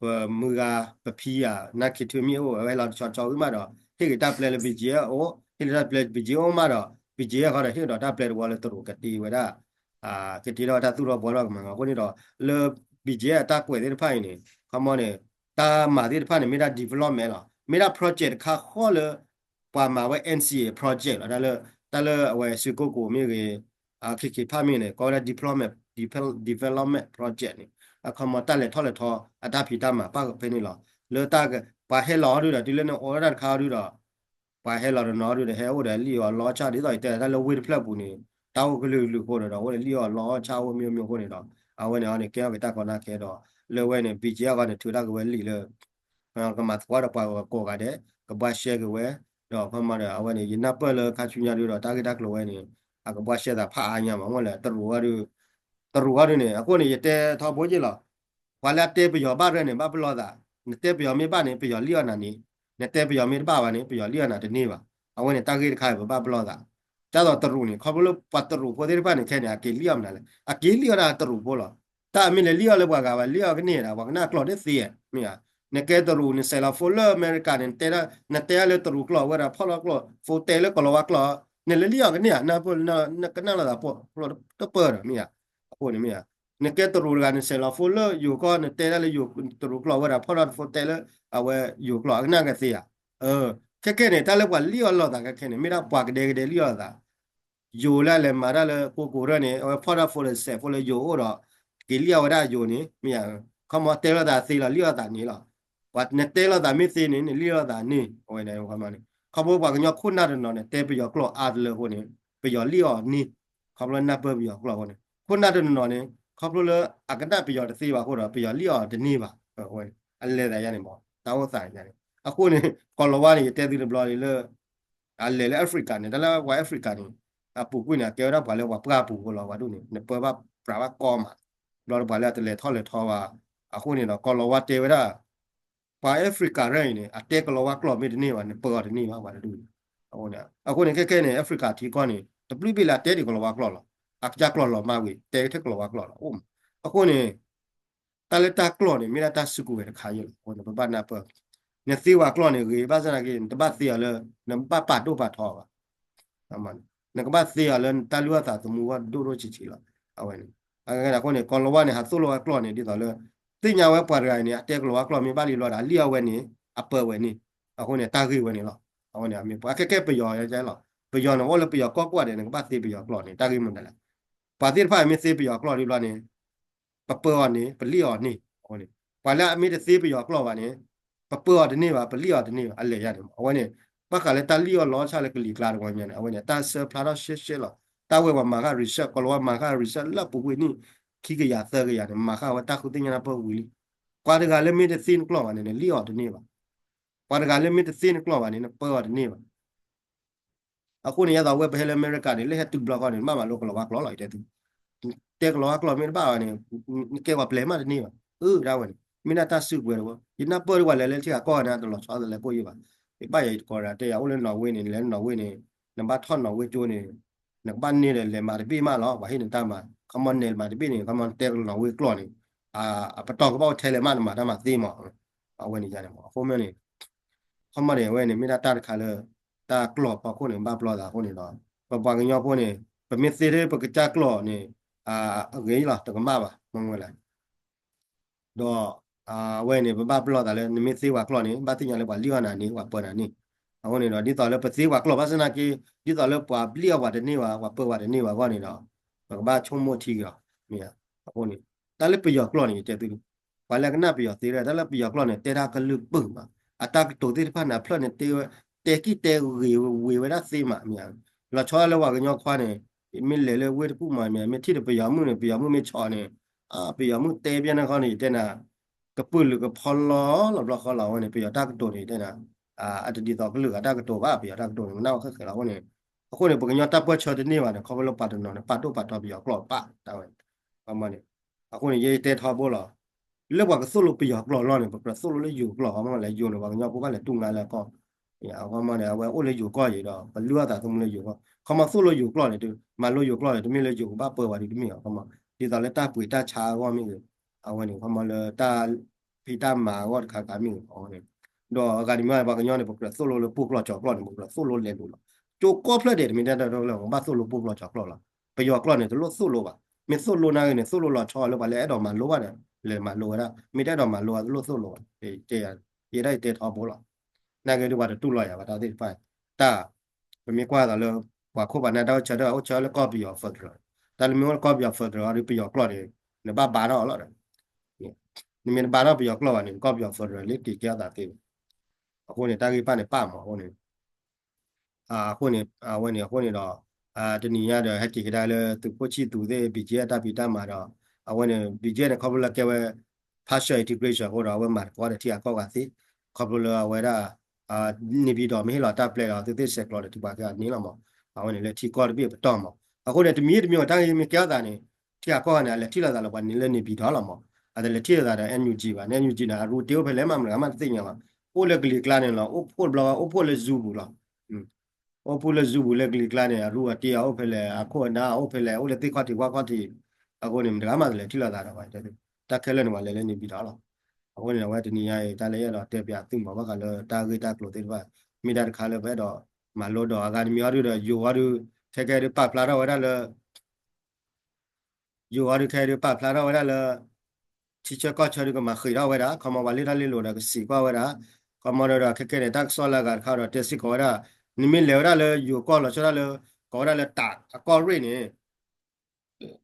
ပမုၢ်ဂၤ ပဖံယၤ နၢ်ခ့ထၢမ့ၢ်အိၣ် အဝဲဟဲလီၤတဆီတဆီဝံၤမးဒီး ဟ့ၣ်က့ၤတၢ်ပျဲလၢ BGF အိၣ်, ဟ့ၣ်လီၤတၢ်ပျဲ BGF အိၣ်မးဒီး BGF ဃီဒီး ဟ့ၣ်ဒီးတၢ်ပျဲတဝီလၢတရူးကတ့ဝဲဒၣ် ကတ့ထီၣ်ဝဲတၢ်သူၣ်ထီၣ်ဘှီထီၣ်ကမၤမၤအဃိန့ၣ်ဒီး လၢ BGF အတၢ်ကွဲးသ့ၣ်တဖၣ်အံၤန့ၣ် ခီမီန့ၣ် တၢ်မၤသ့ၣ်တဖၣ်န့ၣ် မ့ၢ်ဒၣ် development လီၤ. မ့ၢ်ဒၣ် project တခါဃီလၢ ပှၤမၤဝဲ NCA project လီၤ. တၢ်လၢ တၢ်လၢအဝဲ ရွှေကုက္ကို မ့ၢ်ဂ့ၤ KK Park မ့ၢ်ဂ့ၤန့ၣ် ကိးဝဲဒၣ် development, development project န့ၣ် အခီမီတၢ်လဲၤထီၣ်လဲၤထီ အတၢ်ဖံးတၢ်မၤပၣ်ဖဲန့ၣ်လီၤ. လၢတၢ် ပှၤဟဲလီၤအီၤဒုဒီး တုၤလၢနအိးထီၣ်တၢ်တခါအီၤဒုဒီး ပှၤဟဲလီၤတနီၤဒုဒီး ဟဲအိၣ်ဒီးလံၣ်အီၣ်လီအီၣ်ဆၣ် ဒ်သိးယတဲ တၢ်လၢဝ့ၢ်တဖျၢၣ်ပူၤန့ၣ် တၢ်အိၣ်ကလုာ်ကလုာ်အဃိန့ၣ်ဒီး အိၣ်ဒီးလံၣ်အီၣ်လီအီၣ်ဆၣ် အိၣ်မ့ၢ်အိၣ်မ့ၢ်အဃိန့ၣ်ဒီး အဝဲန့ၣ်အီၤန့ၣ် ကဲထီၣ်က့ၤတၢ်ကီတၢ်ခဲဒီး လၢဝဲန့ၣ် BGF အဂီၢ်န့ၣ် ထုးထီၣ်က့ၤဝဲလံာ်လၢ ကမၤသကိးဒီးပှၤဂၤကိးဂၤဒဲး ကဘှါရှဲက့ၤဝဲ ဒီးခီမီဒီး အဝဲန့ၣ် ယနၢ်ပၢၢ်လၢခါဆူညါဒုဒီး တၢ်ဂ့ၢ်တၢ်ကျိၤဝဲန့ၣ် အကဘှါရှဲသးဖးအါညါမး မ့ၢ်လၢ တရူးအီၤဒု တရူးအီၤဒုန့ၣ် အဃိန့ၣ် ယတဲထီဘိက့ၢ်လီၤ. ပှၤလၢအတဲပယီၤဘၣ်ရဲၣ်န့ၣ် ဘၣ်ပလီၢ်သး, နတဲပယီၤမ့ၢ်ဘၣ်န့ၣ် ပယီၤလံၣ်အီၣ်နၤန့ၣ်, နတဲပယီၤမ့ၢ်တဘၣ်ဘၣ်န့ၣ် ပယီၤလံၣ်အီၣ်နၤတန့ၢ်ဘၣ်. အဝဲန့ၣ် တၢ်ဂ့ၢ်တခါအံၤ ပဘၣ်ပလီၢ်သး. ဒ်သိးတရူးန့ၣ် ခီဖျိလၢပှၤတရူးဖိသ့ၣ်တဖၣ်န့ၣ် ခဲန့ၣ် အက့ၤလံၣ်အီၣ်မနုၤလဲၣ်, အက့ၤလံၣ်အီၣ်ဒၣ်တရူးဖိလီၤ. တၢ်အမ့ၢ်လဲၤလံၣ်အီၣ်လၢပှၤဂၤဘၣ် လံၣ်အီၣ်ကန့ၢ်ဒၣ် ပှၤကနၣ်ကျိာ်တသ့ဧါ, မ့ၢ်ဧါ. နကဲတရူး နဆဲးလီၤဖိလၢအမဲရကၤန့ၣ် နတဲဒၣ် နတဲဒၣ်လၢတရူးကျိာ်ဝဲဒၣ် ဖီၣ်လီၤကျိာ် ဖိတဲလၢကိၤလၤဝါကျိာ် နလဲၤလံၣ်အီၣ်ကန့ၢ်ဧါ, နကနၣ်လိာ်သးဖိ တပၢၢ်ဒီး မ့ၢ်ဧါ. အဃိန့ၣ်မ့ၢ်ဧါ. နကဲတရူးတဂၤ နဆဲးလီၤဖိလၢယိၤကီၢ် နတဲဒၣ်လၢယိၤ တရူးကျိာ်ဝဲဒၣ် ဖီၣ်ထီၣ်ဖိတဲလၢ အဝဲယိၤကျိာ် အကနၣ်ကသ့ဧါ. ခဲခဲန့ၣ် တၢ်လၢပှၤလံၣ်အီၣ်လိာ်သးခဲခဲန့ၣ် မ့ၢ်ဒၣ်ပှၤကဒဲကဒဲလံၣ်အီၣ်လိာ်သး ယိၤလၢအလဲၤမၤတၢ်လၢကိကိးရၢၢ်န့ၣ် အဝဲဖီၣ်ထီၣ်ဖိလၢဆဲးဖိလၢယိၤအိၣ်ဒီး က့ၤလံၣ်အီၣ်ဝဲဒၣ်ယိၤန့ၣ် မ့ၢ်ဧါ. ခီမီတဲလိာ်သးသ့လီၤ လံၣ်အီၣ်သးန့ၣ်လီၤ. ပှၤနတဲလိာ်သးမ့ၢ်သ့န့ၣ် နလံၣ်လိာ်သးန့ၣ် အဝဲန့ၣ် ခီမီန့ၣ် ခီဖျိပှၤကညီခိၣ်နၢ်တနီၤန့ၣ် တဲပယီၤကျိာ်အါတလၢအဃိန့ၣ် ပယီၤလံၣ်အီၣ်န့ၣ် ခီဖျိနၢ်ပၢၢ်ပယီၤကျိာ်အဃိန့ၣ် ခိၣ်နၢ်တနီၤန့ၣ် ခီဖျိလၢအကနၣ်ပယီၤတသ့ဘၣ်အဃိဒီး ပယီၤလံၣ်အီၣ်တန့ၢ်ဘၣ်. အဝဲန့ၣ် အလဲၤသးယါန့ၣ်မး တၢ်အိၣ်သးယါန့ၣ် အဃိန့ၣ် ကိၤလၤဝါန့ၣ် ယတဲသုတဘျီလံလၢ အလဲၤလၢ Africa န့ၣ် တၢ်လၢပှၤ Africa န့ၣ် အပူၤကွံာ်န့ၣ် အကဲဝဲဒၣ်ပှၤလၢပှၤပှၢ်ပူၤဖိလီၤ ပှၤဒ်န့ၣ် နပၢဘၣ်ပြးဘၣ်ကီမး ဘျီဒီးပှၤလၢအတလဲၤထီၣ်လဲၤထီဘၣ် အဃိန့ၣ်ဒီး ကိၤလၤဝါတဲဝဲဒၣ် ပှၤ Africa ရဲၣ်အံၤန့ၣ် အတဲကလီၤဝါကျိာ်မ့ၢ်တန့ၢ်ဘၣ်န့ၣ် ပၢအီၤတန့ၢ်ဘၣ် ပှၤတဒူၣ်န့ၣ်. အဃိန့ၣ် ခဲခဲန့ၣ် Africa ထံကီၢ်န့ၣ် တဘျုးဘ့ၣ်လၢအတဲဒံးကလီၤဝါကျိာ်လီၤ. အကစၢ်ကျိာ်လီၤမၢ်ဝံၤ တဲထဲကလီၤဝါကျိာ်လီၤ အိၣ်မး. အဃိန့ၣ် တၢ်လၢတၢ်ကျိာ်န့ၣ် မ့ၢ်ဒၣ်တၢ်စုကဝဲၤတခါအံၤလီၤ. အဃိန့ၣ် ပဘၣ်နၢ်ပၢၢ် နသ့ဝဲကျိာ်န့ၣ်ဂ့ၤ ဘၣ်ဆၣ်သနာ်က့ နတဘၣ်သ့အီၤလၢ နဘၣ်ပာ်ဒိၣ်ပာ်ထီအီၤဘၣ်. နကဘၣ်သ့အီၤလၢနတၢ်လုၢ်အီၣ်သးသမူအဂီၢ်ဒိၣ်ဒိၣ်ဆံးဆံးလီၤ. အဝဲန့ၣ် အဃိန့ၣ် ကီၤလၤဝါန့ၣ် ဟးသိၣ်လိဝဲကျိာ်န့ၣ် ဒ်သိးလၢ သ့ၣ်ညါဝဲပှၤတဂၤအံၤန့ၣ် အတဲကလီၤဝါကျိာ်မ့ၢ်ဘၣ်လံလီၤဒီး အလံၣ်အီၣ်ဝဲန့ၣ် အပၢဝဲန့ၣ်. အဃိန့ၣ် တၢ်ဂ့ၢ်ဝဲန့ၣ်လီၤ. အဝဲန့ၣ် အမ့ၢ်ပှၤခဲခဲပယီၤလီၤ. ပယီၤန့ၣ် အိၣ်လၢပယီၤကီၢ်ကိးဂၤဒဲးန့ၣ် ကဘၣ်သ့ပယီၤကျိာ်န့ၣ် တၢ်ဂ့ၢ်မနုၤလဲၣ်. ပှၤသ့ၣ်တဖၣ်မ့ၢ်သ့ပယီၤကျိာ်ဒ်ဘျီန့ၣ် ပပၢအီၤန့ၣ် ပလံၣ်အီၤန့ၢ်. အဃိန့ၣ် ပှၤလၢအမ့ၢ်တသ့ပယီၤကျိာ်ဘၣ်န့ၣ် ပပၢအီၤတန့ၢ်ဘၣ် ပလံၣ်အီၤတန့ၢ်ဘၣ် အလဲၤယါန့ၣ်မး. အဝဲန့ၣ် ဘၣ်ဃးလၢတၢ်လံၣ်အီၣ်လီအီၣ်ဆၣ်လၢကလံၤကျါတဝီညါန့ၣ် အဝဲန့ၣ် တၢ်ဆၢဖျါထီၣ်ရှဲရှဲလီၤ. တၢ်ဝဲပှၤမၤဃာ် research ကီၤလၤဝါမၤဃာ် research လၢပူၤကွံာ်နံၣ် ခံကယၤသၢကယၤန့ၣ် မၤဃာ်ဝဲတၢ်ဃုသ့ၣ်ညါတၢ်ပၢၢ်ဝံၤလံ. ပှၤတဂၤလၢမ့ၢ်တသ့နကျိာ်ဘၣ်န့ၣ် နလံၣ်အီၤတန့ၢ်ဘၣ်. ပှၤတဂၤလၢမ့ၢ်တသ့နကျိာ်ဘၣ်န့ၣ် နပၢအီၤတန့ၢ်ဘၣ်. အဃိန့ၣ် ယသးဝဲပဟဲလၢအမဲရကၤန့ၣ် လၢဟဲတုၤဘျီဃီန့ၣ် ဘၣ်မၤလိကလီၤဝါကျိာ်လီၤ ယတဲသု. တဲကလီၤဝါကျိာ်မ့ၢ်တဘၣ်ဘၣ်န့ၣ် နကဲပှၤပျဲၢ်မးတန့ၢ်ဘၣ်. အၢ ဒၣ်ဝဲန့ၣ် မ့ၢ်ဒၣ်တၢ်စုကဝဲၤတဝီ ယနၢ်ပၢၢ်ဒ်ပှၤလဲၤလၢထံဂၤကီၢ်ဂၤန့ၣ် တလီၤဆီတလဲၤကိၣ်ယံဘၣ်. ယဘၣ်ယၤယတကိးဒၣ်တဲယၤ အိၣ်လၢနီၣ်ဝ့န့ၣ် နလဲၤလၢနီၣ်ဝ့န့ၣ် နဘၣ်ထီၣ်နီၣ်ဝ့ကၠိန့ၣ် နကဘၣ်န့ၢ်ဒီးလဲၤမၤတဘ့ၣ်မးလီၤ ပှၤဟ့ၣ်နတၢ်မၤ ခီမီန့ၣ်မၤတဘ့ၣ်န့ၣ် ခီမီတဲကလီၤဝါကျိာ်န့ၣ် အပတီၢ်ကဘၣ်အိၣ်ထဲလဲၣ်မး နမၤတၢ်မၤသ့မး အဝဲန့ၣ်ယါန့ၣ်မး အဃိမ့ၢ်န့ၣ် ခီမီန့ၣ် အဝဲန့ၣ် မ့ၢ်ဒၣ်တၢ်တခါလၢ တၢ်ကျိာ်ဖီခိၣ်န့ၣ် ဘၣ်ပလီၢ်သးအဃိန့ၣ်ဒီး ပပှၤကညီဖိန့ၣ် ပမ့ၢ်သ့ထဲပကစၢ်ကျိာ်န့ၣ် အဂ့ၤလီၤ တကမၣ်ဘၣ် မ့ၢ်ဝဲလဲၣ် ဒီး အဝဲန့ၣ် ပဘၣ်ပလီၢ်သးလၢ နမ့ၢ်သ့ပှၤကျိာ်န့ၣ် ဘၣ်သ့ၣ်ညါလၢပှၤလံၣ်အီၣ်နၤန့ၣ် ပှၤပၢနၤန့ၣ် အဃိန့ၣ်ဒီး ဒ်သိးလၢပသ့ပှၤကျိာ်ဘၣ်ဆၣ်သနာ်က့ ဒ်သိးလၢပှၤလံၣ်အီၣ်ပှၤတန့ၢ်ဘၣ် ပှၤပၢပှၤတန့ၢ်ဘၣ်အဂီၢ်န့ၣ်ဒီး ပကဘၣ်ဆိကမိၣ်ထံက့ၤလီၤ. မ့ၢ် အဃိန့ၣ် တၢ်လၢပယီၤကျိာ်န့ၣ် ယတဲသု ပှၤလၢကနၣ်ပယီၤသ့ တၢ်လၢပယီၤကျိာ်န့ၣ် တဲတၢ်ကလုၢ်ပၢၢ်မး အတၢ်ကတိၤသ့ၣ်တဖၣ်န့ၣ် အဖျၢၣ်န့ၣ် တဲဝဲ တဲကံၢ်တဲဂ့ၤဝ့ၤဝဲဒၣ်သ့မး မ့ၢ် လီၤဆီဒၣ်လၢပှၤကညီခွါန့ၣ် မ့ၢ်လဲၤလၢဝ့ၢ်တကူၣ်မး မ့ၢ် မ့ၢ်ထံၣ်ဒီးပယီၤမုၣ်န့ၣ် ပယီၤမုၣ်မ့ၢ်ဆီၣ်န့ၣ် ပယီၤမုၣ်တဲဘၣ်န့ၣ်ခီန့ၣ် ယတဲနၤ ကပုာ်လုးကဖီလီၤလီၤဘျီဃီလီၤ အဝဲန့ၣ် ပယီၤတၢ်ကတိၤန့ၣ် ယတဲနၤ အတဒ်သိးကလုာ်ဂၤတၢ်ကတိၤဘၣ် ပယီၤတၢ်ကတိၤန့ၣ် မ့ၢ်နၢ်ဝဲဃဲဃဲလီၤအဃိန့ၣ် အဃိန့ၣ် ပှၤကညီတၢ်ပၢၢ်ဆၢတန့ၢ်ဘၣ်န့ၣ် ခီဖျိလၢပှၤတနီၤန့ၣ် ပာ်ဒိၣ်ပာ်ထီပယီၤကျိာ်ပာ်တၢ်ဝဲန့ၣ် အဃိန့ၣ် ယတဲထီဘိလီၤ လၢပှၤကသိၣ်လိပယီၤကျိာ်လီၤန့ၣ် ပကြၢးသိၣ်လိလၢယိၤကျိာ် ခီမီလဲၤယိၤန့ၣ် ပှၤကညီဖိဘၣ်လဲၤတူၢ်ငါလၢအကီၢ် အဃိမီန့ၣ် အဝဲအိၣ်လၢယိၤကီၢ်ယံၤဒီး ပလုၢ်အီၣ်သးသမူလၢယိၤကီၢ် ခီမီသိၣ်လိယိၤကျိာ်န့ၣ် မၤလိယိၤကျိာ်န့ၣ် တမ့ၢ်လၢယိၤကဘၣ်ပၢဝဲဒ်တမ့ၢ်အီၤ ခီမီ ဒ်သိးလၢတၢ်ပှ့ၤတၢ်ဆါအဂီၢ်မ့ၢ်ဂ့ၤ အဝဲန့ၣ် ခီမီလၢတၢ်ဖံးတၢ်မၤအဂီၢ်တခါခါမ့ၢ်ဂ့ၤ အဝဲန့ၣ် ဒီးအဂၤတမံၤပှၤကညီန့ၣ် ပကြၢးသိၣ်လိလၢပှိၢ်ကျိာ်ကၠီၤကျိာ်န့ၣ် ပကြၢးသိၣ်လိလဲၤလိၤလီၤ ကၠိကီၢ်ဖျၢၣ်ဒဲးတမ့ၢ်တၢ်တလၢ ပဘၣ်သိၣ်လိပှိၢ်ကျိာ်ကၠီၤကျိာ်လီၤ ပယီၤကျိာ်န့ၣ် တလိၣ်သိၣ်လိဘၣ် မ့ၢ်သိၣ်လိနာ်ဂ့ၤန့ၣ် သိၣ်လိလီၤဆီလၢပှၤလၢအဲၣ်ဒိးမၤလိဘၣ်ဒီး လဲၤမၤလိဝဲဒၣ် မ့ၢ်တအဲၣ်ဒိးမၤလိဘၣ်တလိၣ်သိၣ်လိဘၣ် ယဲဒၣ်ယတဲထီဘိလီၤ နာ်ဂ့ၤဒ်ပှၤတတူၢ်လိာ်ယၤဘၣ်တၢ်သ့ၣ်တဖၣ် တၢ် ပမ့ၢ်ကွၢ်သးလၢ ပှၤခိၣ်ပှၤနၢ်တၢ်အိၣ်ဆၢထၢၣ် အိၣ်ဆၢလၢကီၢ်ပယီၤ federal တၢ်လၢမ့ၢ်အိၣ်လၢကီၢ်ပယီၤ federal အီၤဒီးပယီၤကျိာ်န့ၣ် နဘၣ်ဘါထီၣ်အီၤလီၤဒီး နမ့ၢ်တဘါထီၣ်ပယီၤကျိာ်ဘၣ်န့ၣ် ကီၢ်ပယီၤ federal လၢက့ၤကဲအသးသ့ အဃိန့ၣ် တၢ်ဂ့ၢ်ပၣ်န့ၣ်ပၣ်မးအဃိန့ၣ် အဃိန့ၣ် အဝဲန့ၣ်အဃိန့ၣ်ဒီး တနံၤညါဒီး ဟဲက့ၤကဒါလၢသုးခိၣ်ဆံၣ်သူးသ့ၣ် ဘံၣ်ကဲအတၢ်ဖံးတၢ်မၤဒီး အဝဲန့ၣ် ဘံၣ်ကဲန့ၣ် ခီဖျိလၢကဲဝဲ partial integration အဃိဒီး အဝဲမၤသကိးဒီးထံဂၤကီၢ်ဂၤသ့ ခီဖျိလၢအဝဲဒၣ် နေပြည်တော် မ့ၢ်ဟ့ၣ်လီၤတၢ်ပျဲဒီး သုးသ့ၣ်ဆဲးကျိးဒီးထံပှၤကန့ၣ်လီၤမး အဝဲန့ၣ်လၢထံကီၢ်တဘ့ၣ်ပတီၢ်မး အဃိန့ၣ် တမံၤတမံၤတၢ်ဂ့ၢ်မ့ၢ်ကဲထီၣ်သးန့ၣ် ထံဂၤကီၢ်ဂၤန့ၣ် အလဲၤထံၣ်လိာ်သးလၢပှၤန့ၣ်လၢ နေပြည်တော် လီၤမး အတလဲၤထံၣ်လိာ်သးဒီး NUG ဘၣ် NUG န့ၣ် အရူတ့အိၣ်ဖဲလဲၣ်မး မတၤဂၤမးတသ့ၣ်ညါလီၤ အိၣ်လၢကလံၤကျါန့ၣ်လီၤ အိၣ်ဖှိၣ်တဘျီ အိၣ်ဖှိၣ်လၢ Zoom ပူၤလီၤ အိၣ်ဖှိၣ်လၢ Zoom ပူၤလၢကလံၤကျါန့ၣ် အရူအတ့အအိၣ်ဖဲလဲၣ် အခိၣ်အနၢ်အိၣ်ဖဲလဲၣ် အိၣ်လၢသ့ၣ်ခီၣ်ထံးဝၣ်ခီၣ်ထံး အဃိန့ၣ် မတၤဂၤမးတလဲၤထံၣ်လိာ်သးဒီး တၢ်ခဲလၢာ်န့ၣ် ပှၤလဲၤလၢ နေပြည်တော် လီၤ အဃိန့ၣ် အဝဲတနံၤညါအံၤ တၢ်လၢယအဲၣ်ဒိးတဲပၠးသုမး ဘၣ်ဃးလၢတၢ်ဂ့ၢ်တၢ်ကျိၤသ့ၣ်တဖၣ် မ့ၢ်တၢ်တခါလၢပအဲၣ်ဒိးမၤလိဒီး အဂၤတမံၤအီၤဒုဒီး ယိၤအီၤဒု ခဲကဲဒုးပာ်ဖျါထီၣ်ဝဲဒၣ်လၢ ယိၤအီၤဒုခဲဒုးပာ်ဖျါထီၣ်ဝဲဒၣ်လၢ ထံဆၢကီၢ်ဆၢဒုကမၤဃံးထီၣ်ဝဲဒၣ် ခီမီပှၤလ့ၣ်ထီၣ်လ့ၣ်လီၤဒီးကစံးကွၢ်ဝဲဒၣ် ခီမီဒီးခဲကဲန့ၣ် တၢ်ကစီၣ်လၢအဂၤတခါဒီးတဲစ့ၢ်ကီးဝဲဒၣ် နမ့ၢ်လဲၤဝဲဒၣ်လၢယိၤကီၢ်လီၤဆီဒၣ်လၢ ကိးဝဲဒၣ်လၢတးအကီၢ်ရ့ၣ်န့ၣ်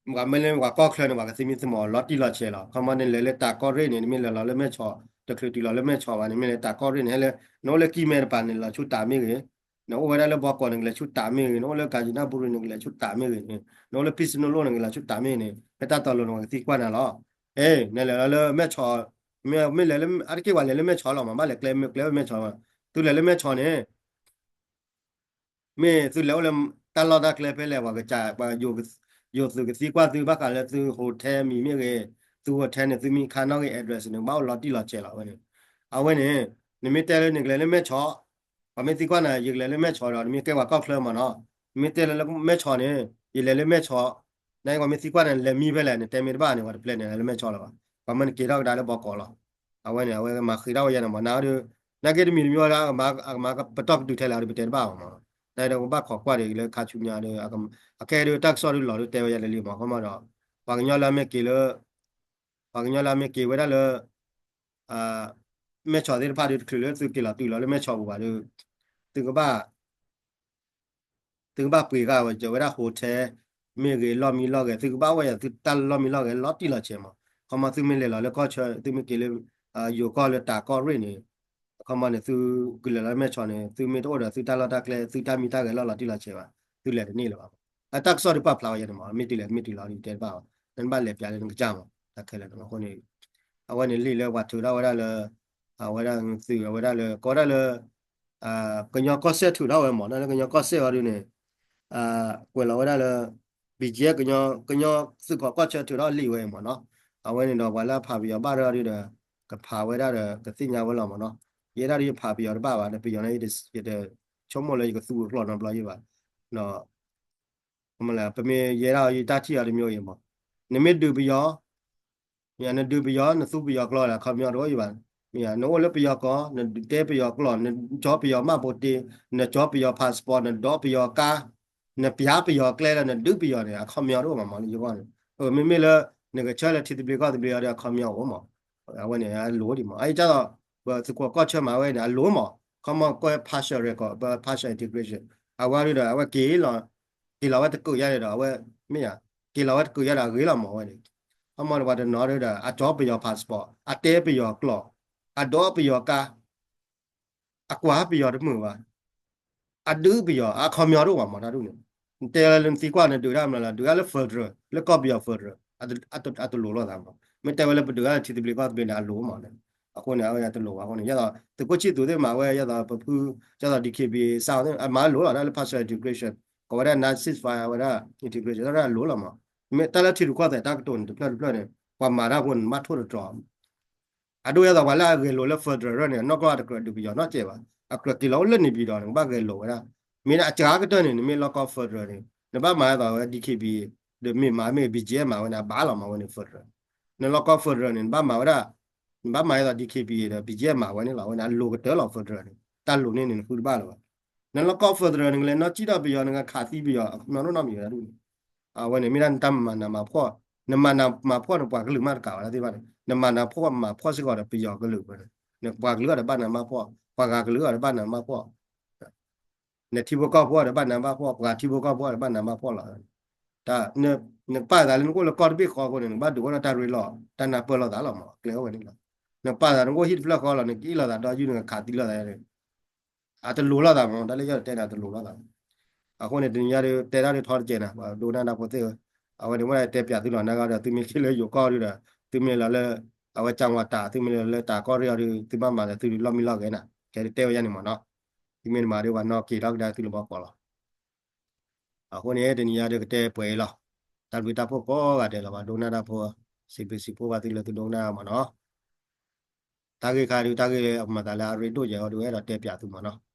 ပှၤမ့ၢ်လၢပှၤကီၢ်ချၢန့ၣ် ပှၤကသမံသမိးလီၤတံၢ်လီၤဆဲးလီၤ ခီမီန့ၣ်လဲၤလၢတးကီၢ်ရ့ၣ်န့ၣ် နမ့ၢ်လဲၤလီၤလၢမဲၢ်ဆီး တချုးတုၤလီၤလၢမဲၢ်ဆီးဘၣ်န့ၣ် မ့ၢ်လဲၤတးကီၢ်ရ့ၣ်န့ၣ် ဟဲလၢ နအိၣ်လၢကံၢ်မဲတပၤန့ၣ် လဲၤဆူတးမ့ၢ်ဂ့ၤ နအိၣ်ဝဲဒၣ်လၢဘီကီးန့ၣ် ကလဲၤဆူတးမ့ၢ်ဂ့ၤ နအိၣ်လၢကၣ်စနၣ်ဘူရံန့ၣ် ကလဲၤဆူတးမ့ၢ်ဂ့ၤန့ၣ် နအိၣ်လၢဖံစနူလိၣ်န့ၣ် ကလဲၤဆူတးမ့ၢ်ဂ့ၤန့ၣ် ဖဲတၢ်တီလိၤန့ၣ် ပှၤကသံကွၢ်နၤလီၤ အဲ နလဲၤလီၤလၢမဲၢ်ဆီး မ့ၢ်လဲၤလၢ အါတက့ၢ်ပှၤလဲၤလၢမဲၢ်ဆီးလီၤမး ဘၣ်လဲၤကျဲမ့ၢ်ကျဲဝဲမဲၢ်ဆီး သုလဲၤလၢမဲၢ်ဆီးန့ၣ် မ့ၢ်သုလဲၤအိၣ်လၢတၢ်လီၢ်တၢ်ကျဲဖဲလဲၣ် ပှၤကစၢ် ပှၤယိၤသုးကသံကွၢ်သု ဘၣ်ဃးလၢသု hotel မံၤမ့ၢ်ဂ့ၤ သု hotel န့ၣ် သုမံခါနီၣ်ဂံၢ် address န့ၣ် ဘၣ်အိၣ်လီၤတံၢ်လီၤဆဲးလီၤဝဲန့ၣ် အဝဲန့ၣ် နမ့ၢ်တဲလၢနကလဲၤလၢမဲၢ်ဆီး, ပှၤမ့ၢ်သံကွၢ်နၤ ယကလဲၤလၢမဲၢ်ဆီးဒီး နမ့ၢ်ကဲပှၤကီၢ်ချၢမ့ၢ်နီၤ, နမ့ၢ်တဲလၢမဲၢ်ဆီးန့ၣ် ယလဲၤလၢမဲၢ်ဆီး, နပှၤမ့ၢ်သံကွၢ်နၤ နလဲၤမံဖဲလဲၣ် နတဲမ့ၢ်တဘၣ်န့ၣ် ပှၤတပျဲန့ၣ်လၢမဲၢ်ဆီးလၢၤဘၣ်, ပှၤမၢနက့ၤထီၣ်ကဒါလၢဘီကီးလီၤ. အဝဲန့ၣ် အဝဲမၤဃ့ထီၣ်ဝဲယဲန့ၣ်မ့ၢ်နီၤဒီး နာ်က့တမံၤတမံၤဝဲဒၣ် အကမၤပတီၢ်ကတုၤထဲလဲၣ်ဒီး ပတဲတဘၣ်ဘၣ်မ့ၢ်နီၤ, နာ်က့ဒီးပဘၣ်ခိးကွၢ်ဒံးလၢခါဆူညါဒီး အခဲဒီးတၢ်ကစီၣ်ဒုးလီၤဒုးတဲဝဲယဲလၢလံမ့ၢ် ခီမီဒီး ပှၤကညီလၢအမ့ၢ်က့ၤလၢ ပှၤကညီလၢအမ့ၢ်က့ၤဝဲဒၣ်လၢ မဲၢ်ဆီးသ့ၣ်တဖၣ်ဒီး တချုးလၢသုက့ၤလီၤတုၤလီၤလၢမဲၢ်ဆီးပူၤဘၣ်ဒီး သုကဘၣ် သုကဘၣ်ပှ့ၤဂၤဝဲ ကၢၤဝဲဒၣ် hotel မ့ၢ်ဂ့ၤ လီၢ်မံလီၢ်ဂဲၤ သုကဘၣ်ဝဲယၤ သုတၢ်လီၢ်မံလီၢ်ဂဲၤလီၤတံၢ်လီၤဆဲးမး, ခီမီသုမ့ၢ်လဲၤလီၤလၢကီၢ်ဆၢ သုမ့ၢ်က့ၤလၢ ယိၤကီၢ်လၢတၢ်ကီၢ်ရ့ၣ်န့ၣ် ခီမီန့ၣ် သုကလဲၤလီၤမဲၢ်ဆီးန့ၣ် သုမ့ၢ်တအိၣ်ဒီးသုတၢ်လီၢ်တၢ်ကျဲ သုတၢ်မံတၢ်ဂဲၤလီၢ်လီၤတံၢ်လီၤဆဲးဘၣ် သုလဲၤတန့ၢ်လၢၤဘၣ်. အတၢ်ကစီၣ်ဒုးပာ်ဖျါဝဲယဲန့ၣ်မး မ့ၢ်တုၤလဲၣ်မ့ၢ်တုၤလီၤဒ်တဲတဘၣ်ဘၣ် နဘၣ်လဲၤပျးလၢနကစၢ်မး တၢ်ခဲလၢာ်န့ၣ် အဃိန့ၣ် အဝဲန့ၣ်လံာ်လၢပှၤထုးထီၣ်ဝဲဒၣ်လၢ အဝဲဒၣ်သုးအဝဲဒၣ်လၢ ကိးဝဲဒၣ်လၢ ကညီကီၢ်စဲၣ်ထုးထီၣ်ဝဲမး လၢကညီကီၢ်စဲၣ်အီၤဒုးန့ၣ် ကွဲးလီၤဝဲဒၣ်လၢ ဘံၣ်ကဲ ကညီသုးခိးကီၢ်ဆၢထုးထီၣ်လံာ်ဝဲမးနီၤ, အဝဲန့ၣ်ဒီးပှၤလၢအဖးပယီၤဘၣ်ရၢဒုးဒီး ကဖးဝဲဒၣ်ဒီးကသ့ၣ်ညါဝဲလီၤမးနီၤ, ယဲဒၣ်ဒုးယဖးပယီၤတဘၣ်ဘၣ် ဒီးပယီၤန့ၣ် ယတဆိကမိၣ်လၢယကသူၣ်ကကျီၢ်နီတဘျီယံၤဘၣ်, ဒီး ပမ့ၢ်ယဲဒၣ်ယတၢ်ထံၣ်အီၤတမံၤအံၤမး, နမ့ၢ်ဒုးပယီၤ မ့ၢ်နဒုးပယီၤ နသူပယီၤကျိာ်ဒီး အခီပညီတအိၣ်ယံၤဘၣ်, မ့ၢ်နအိၣ်လၢပယီၤကီၢ် နတဲပယီၤကျိာ် နကၠီပယီၤမှတ်ပုံတင်, နကၠီပယီၤ passport နဒိးပယီၤကါ, နပျးပယီၤကျဲလၢနဒုးပယီၤန့ၣ် အခီပညီတအိၣ်ဘၣ်မး ယဂီၢ်န့ၣ်, မ့မ့ၢ်လၢ နကဆှၢလၢထံသဘျ့ကီၢ်သဘျ့အီၤဒီး အခီပညီအိၣ်မး, အဝဲန့ၣ်အလိၤဒံးမး, အအံၤဒ်သိး ပသုးခိးကီၢ်ဆၢမၤဝဲန့ၣ် အလိၤမး, ခီမီကီၢ် partial record ပ partial integration အဝဲဒၣ်ဒီး အဝဲက့ၤလီၤ က့ၤလီၤဝဲတကုးယါန့ၣ်ဒီး အဝဲ မ့ၢ်ဧါ, က့ၤလီၤဝဲတကုးယါဒီးအဂ့ၤလီၤမးဝဲန့ၣ်, ခီမီဒီးပှၤတနီၤဒီး အကၠီပယီၤ passport အတဲပယီၤကျိာ်, အဒိးပယီၤကါ, အကွၢ်ပယီၤတမုာ်ဘၣ်, အဒုးပယီၤ အခီပညီတအိၣ်ဘၣ်မးတၢ်ဒ်န့ၣ်, နတဲလၢနသံကွၢ်နဒုးတၢ်မနုၤလဲၣ် ဒုးတၢ်လၢ federal လၢကီၢ်ပယီၤ federal အတလိၤလိာ်သးမး, မ့ၢ်တဲဝဲလၢပဒုးတၢ်လၢထံသဘျ့ကီၢ်သဘျ့န့ၣ် အလိၤမးန့ၣ်, အဃိန့ၣ် အဝဲန့ၣ်တလိၤဘၣ်အဃိန့ၣ် ဒ်သိး သုးခိၣ်ဆံၣ်သူးသ့ၣ်မၤဝဲ ဒ်သိးပဖု ဒ်သိး DKBA စၢ်သ့ၣ် အမၤလိာ်လီၤ တၢ်လၢ partial integration ကိးဝဲဒၣ် non-ceasefire ဝဲဒၣ် integration တၢ်လိၤလီၤမး, မ့ၢ်တၢ်လၢထံရူၢ်ကီၢ်သဲးတၢ်ကတိၤန့ၣ် တဖျၢၣ်တဖျၢၣ်န့ၣ် ပှၤမၤတၢ်ဖိန့ၣ် နဘၣ်ထိၣ်တတြီၤ အဒိဒ်သိးပှၤလၢအဂဲၤလိာ်လၢ federal န့ၣ် အနီၢ်ကီၢ်တကြၢးဒုးပယီၤနီတစဲးဘၣ်, အကြၢးက့ၤလီၤအိၣ်လၢန့ၣ်ပၠံၤဒီး နကဘၣ်ဂဲၤလိာ်ဝဲဒၣ်, မ့ၢ်အစှၤကတၢၢ်န့ၣ် နမ့ၢ်လီၢ်ကီၢ် federal န့ၣ် နဘၣ်မၤဒ်သိးဝဲ DKBA ဒီးမ့ၢ်မၤမ့ၢ် ဘံၣ်ကဲ မၤဝဲန့ၣ် အဘၣ်လီၤမးဝဲန့ၣ် federal, နလီၢ်ကီၢ် federal န့ၣ် နဘၣ်မၤဝဲဒၣ်, နဘၣ်မၤဒ်သိး DKBA ဒီး ဘံၣ်ကဲ မၤဝဲန့ၣ်လီၤ အဝဲန့ၣ် အလိၤကတၢၢ်လီၤ federal န့ၣ် တၢ်လိၤန့ၣ်န့ၣ် နဃုတဘၣ်လၢၤဘၣ်, နလီၢ်ကီၢ် federal န့ၣ် နကလဲၤနီၢ်ကံၣ်ထီၣ်ပယီၤ နကခးသံပယီၤ အခီပညီတအိၣ်နီတမံၤဝဲဒၣ်ဒ်န့ၣ်, အဝဲန့ၣ်မ့ၢ်ဒၣ်နတၢ်မၤနးမၤဖှီၣ်, နမၤနးမၤဖှီၣ်န့ၣ် ပှၤကလုာ်မးတကးဘၣ်တၢ်သ့ၣ်တဖၣ်န့ၣ် နမၤနးဖှီၣ်မၤဖှီၣ်စ့ၢ်ကီးဒီးပယီၤကလုာ်ဝဲန့ၣ်, နပှၤကလုာ်အီၤဒီးဘၣ်နးမၤဖှီၣ် ပှၤဂၤကလုာ်အီၤဒီးဘၣ်နးမၤဖှီၣ် နထံဖိကီၢ်ဖိအီၤဒီးဘၣ်နးမၤဖှီၣ် ပှၤထံဖိကီၢ်ဖိအီၤဒီးဘၣ်နးမၤဖှီၣ်လီၤ, နကပာ်သးလၢနကအိၣ်လၢကီၢ်တဘ့ၣ်ဃီအဃိန့ၣ် နကဘၣ်ဒုးအိၣ်ဒီးတၢ်ရ့လိာ် တၢ်နၢ်ပၢၢ်လိာ်သးလီၤမး ကျဲအိၣ်ဝဲန့ၣ်လီၤ, နပာ်သးနကအိၣ်ဟံၣ်တဖျၢၣ်ဃီလီၤ နကအ့ၣ်လိာ်သးဒီးယုၢ် နကခးသံလိာ်သးန့ၣ် အတလိၤလိာ်သးမး တၢ်လၢယတဲန့ၣ် အတလိၤလိာ်သး, အဃိန့ၣ် တနံၤညါဒီး တဲတၢ်ဒုးထီတကဲးနၤ ပှၤဒိကနၣ်တၢ်ဖိသ့ၣ်ဧၢ, အဝဲန့ၣ် မ့ၢ်ဒၣ်တဲပၠးသုလီၤ နဂၤဒီး သုမ့ၢ်က့ၤလၢယိၤကီၢ်ဒုးဒီး သုမ့ၢ်လီၤလၢ အဝဲကၠၣ်ဝါတၢ် သုမ့ၢ်လီၤလၢတၢ်ကီၢ်ရ့ၣ်အီၤဒုး သုဘၣ်မၤဒီးသုလီၢ်မံလီၢ်ဂဲၤနၤ ကဲဒုးတဲဝဲယါန့ၣ်မးနီၤ, သုမ့ၢ်တမၤဒီး ပှၤနီၣ်က့ၤထီၣ်ကဒါသုလၢဘီကီးလီၤ. အဃိန့ၣ် တနံၤညါဒီးကတဲပှဲၤအံၤလီၤ, တၢ်ဘျုးတၢ်ဖှိၣ်ကိးဂၤဒဲးလီၤ ပှၤဒိကနၣ်တၢ်ဖိ, စံးဘျုးစံးဖှိၣ်ဘၣ်သုလၢသုဒိကနၣ်မးနီၤ, တၢ်ဂ့ၢ်ခါဒုး တၢ်ဂ့ၢ်လၢအမၤသးလၢအရ့ဒိၣ်ယဲအီၤဒုး အဲၣ်ဒိးတဲပၠးသုမးနီၤ,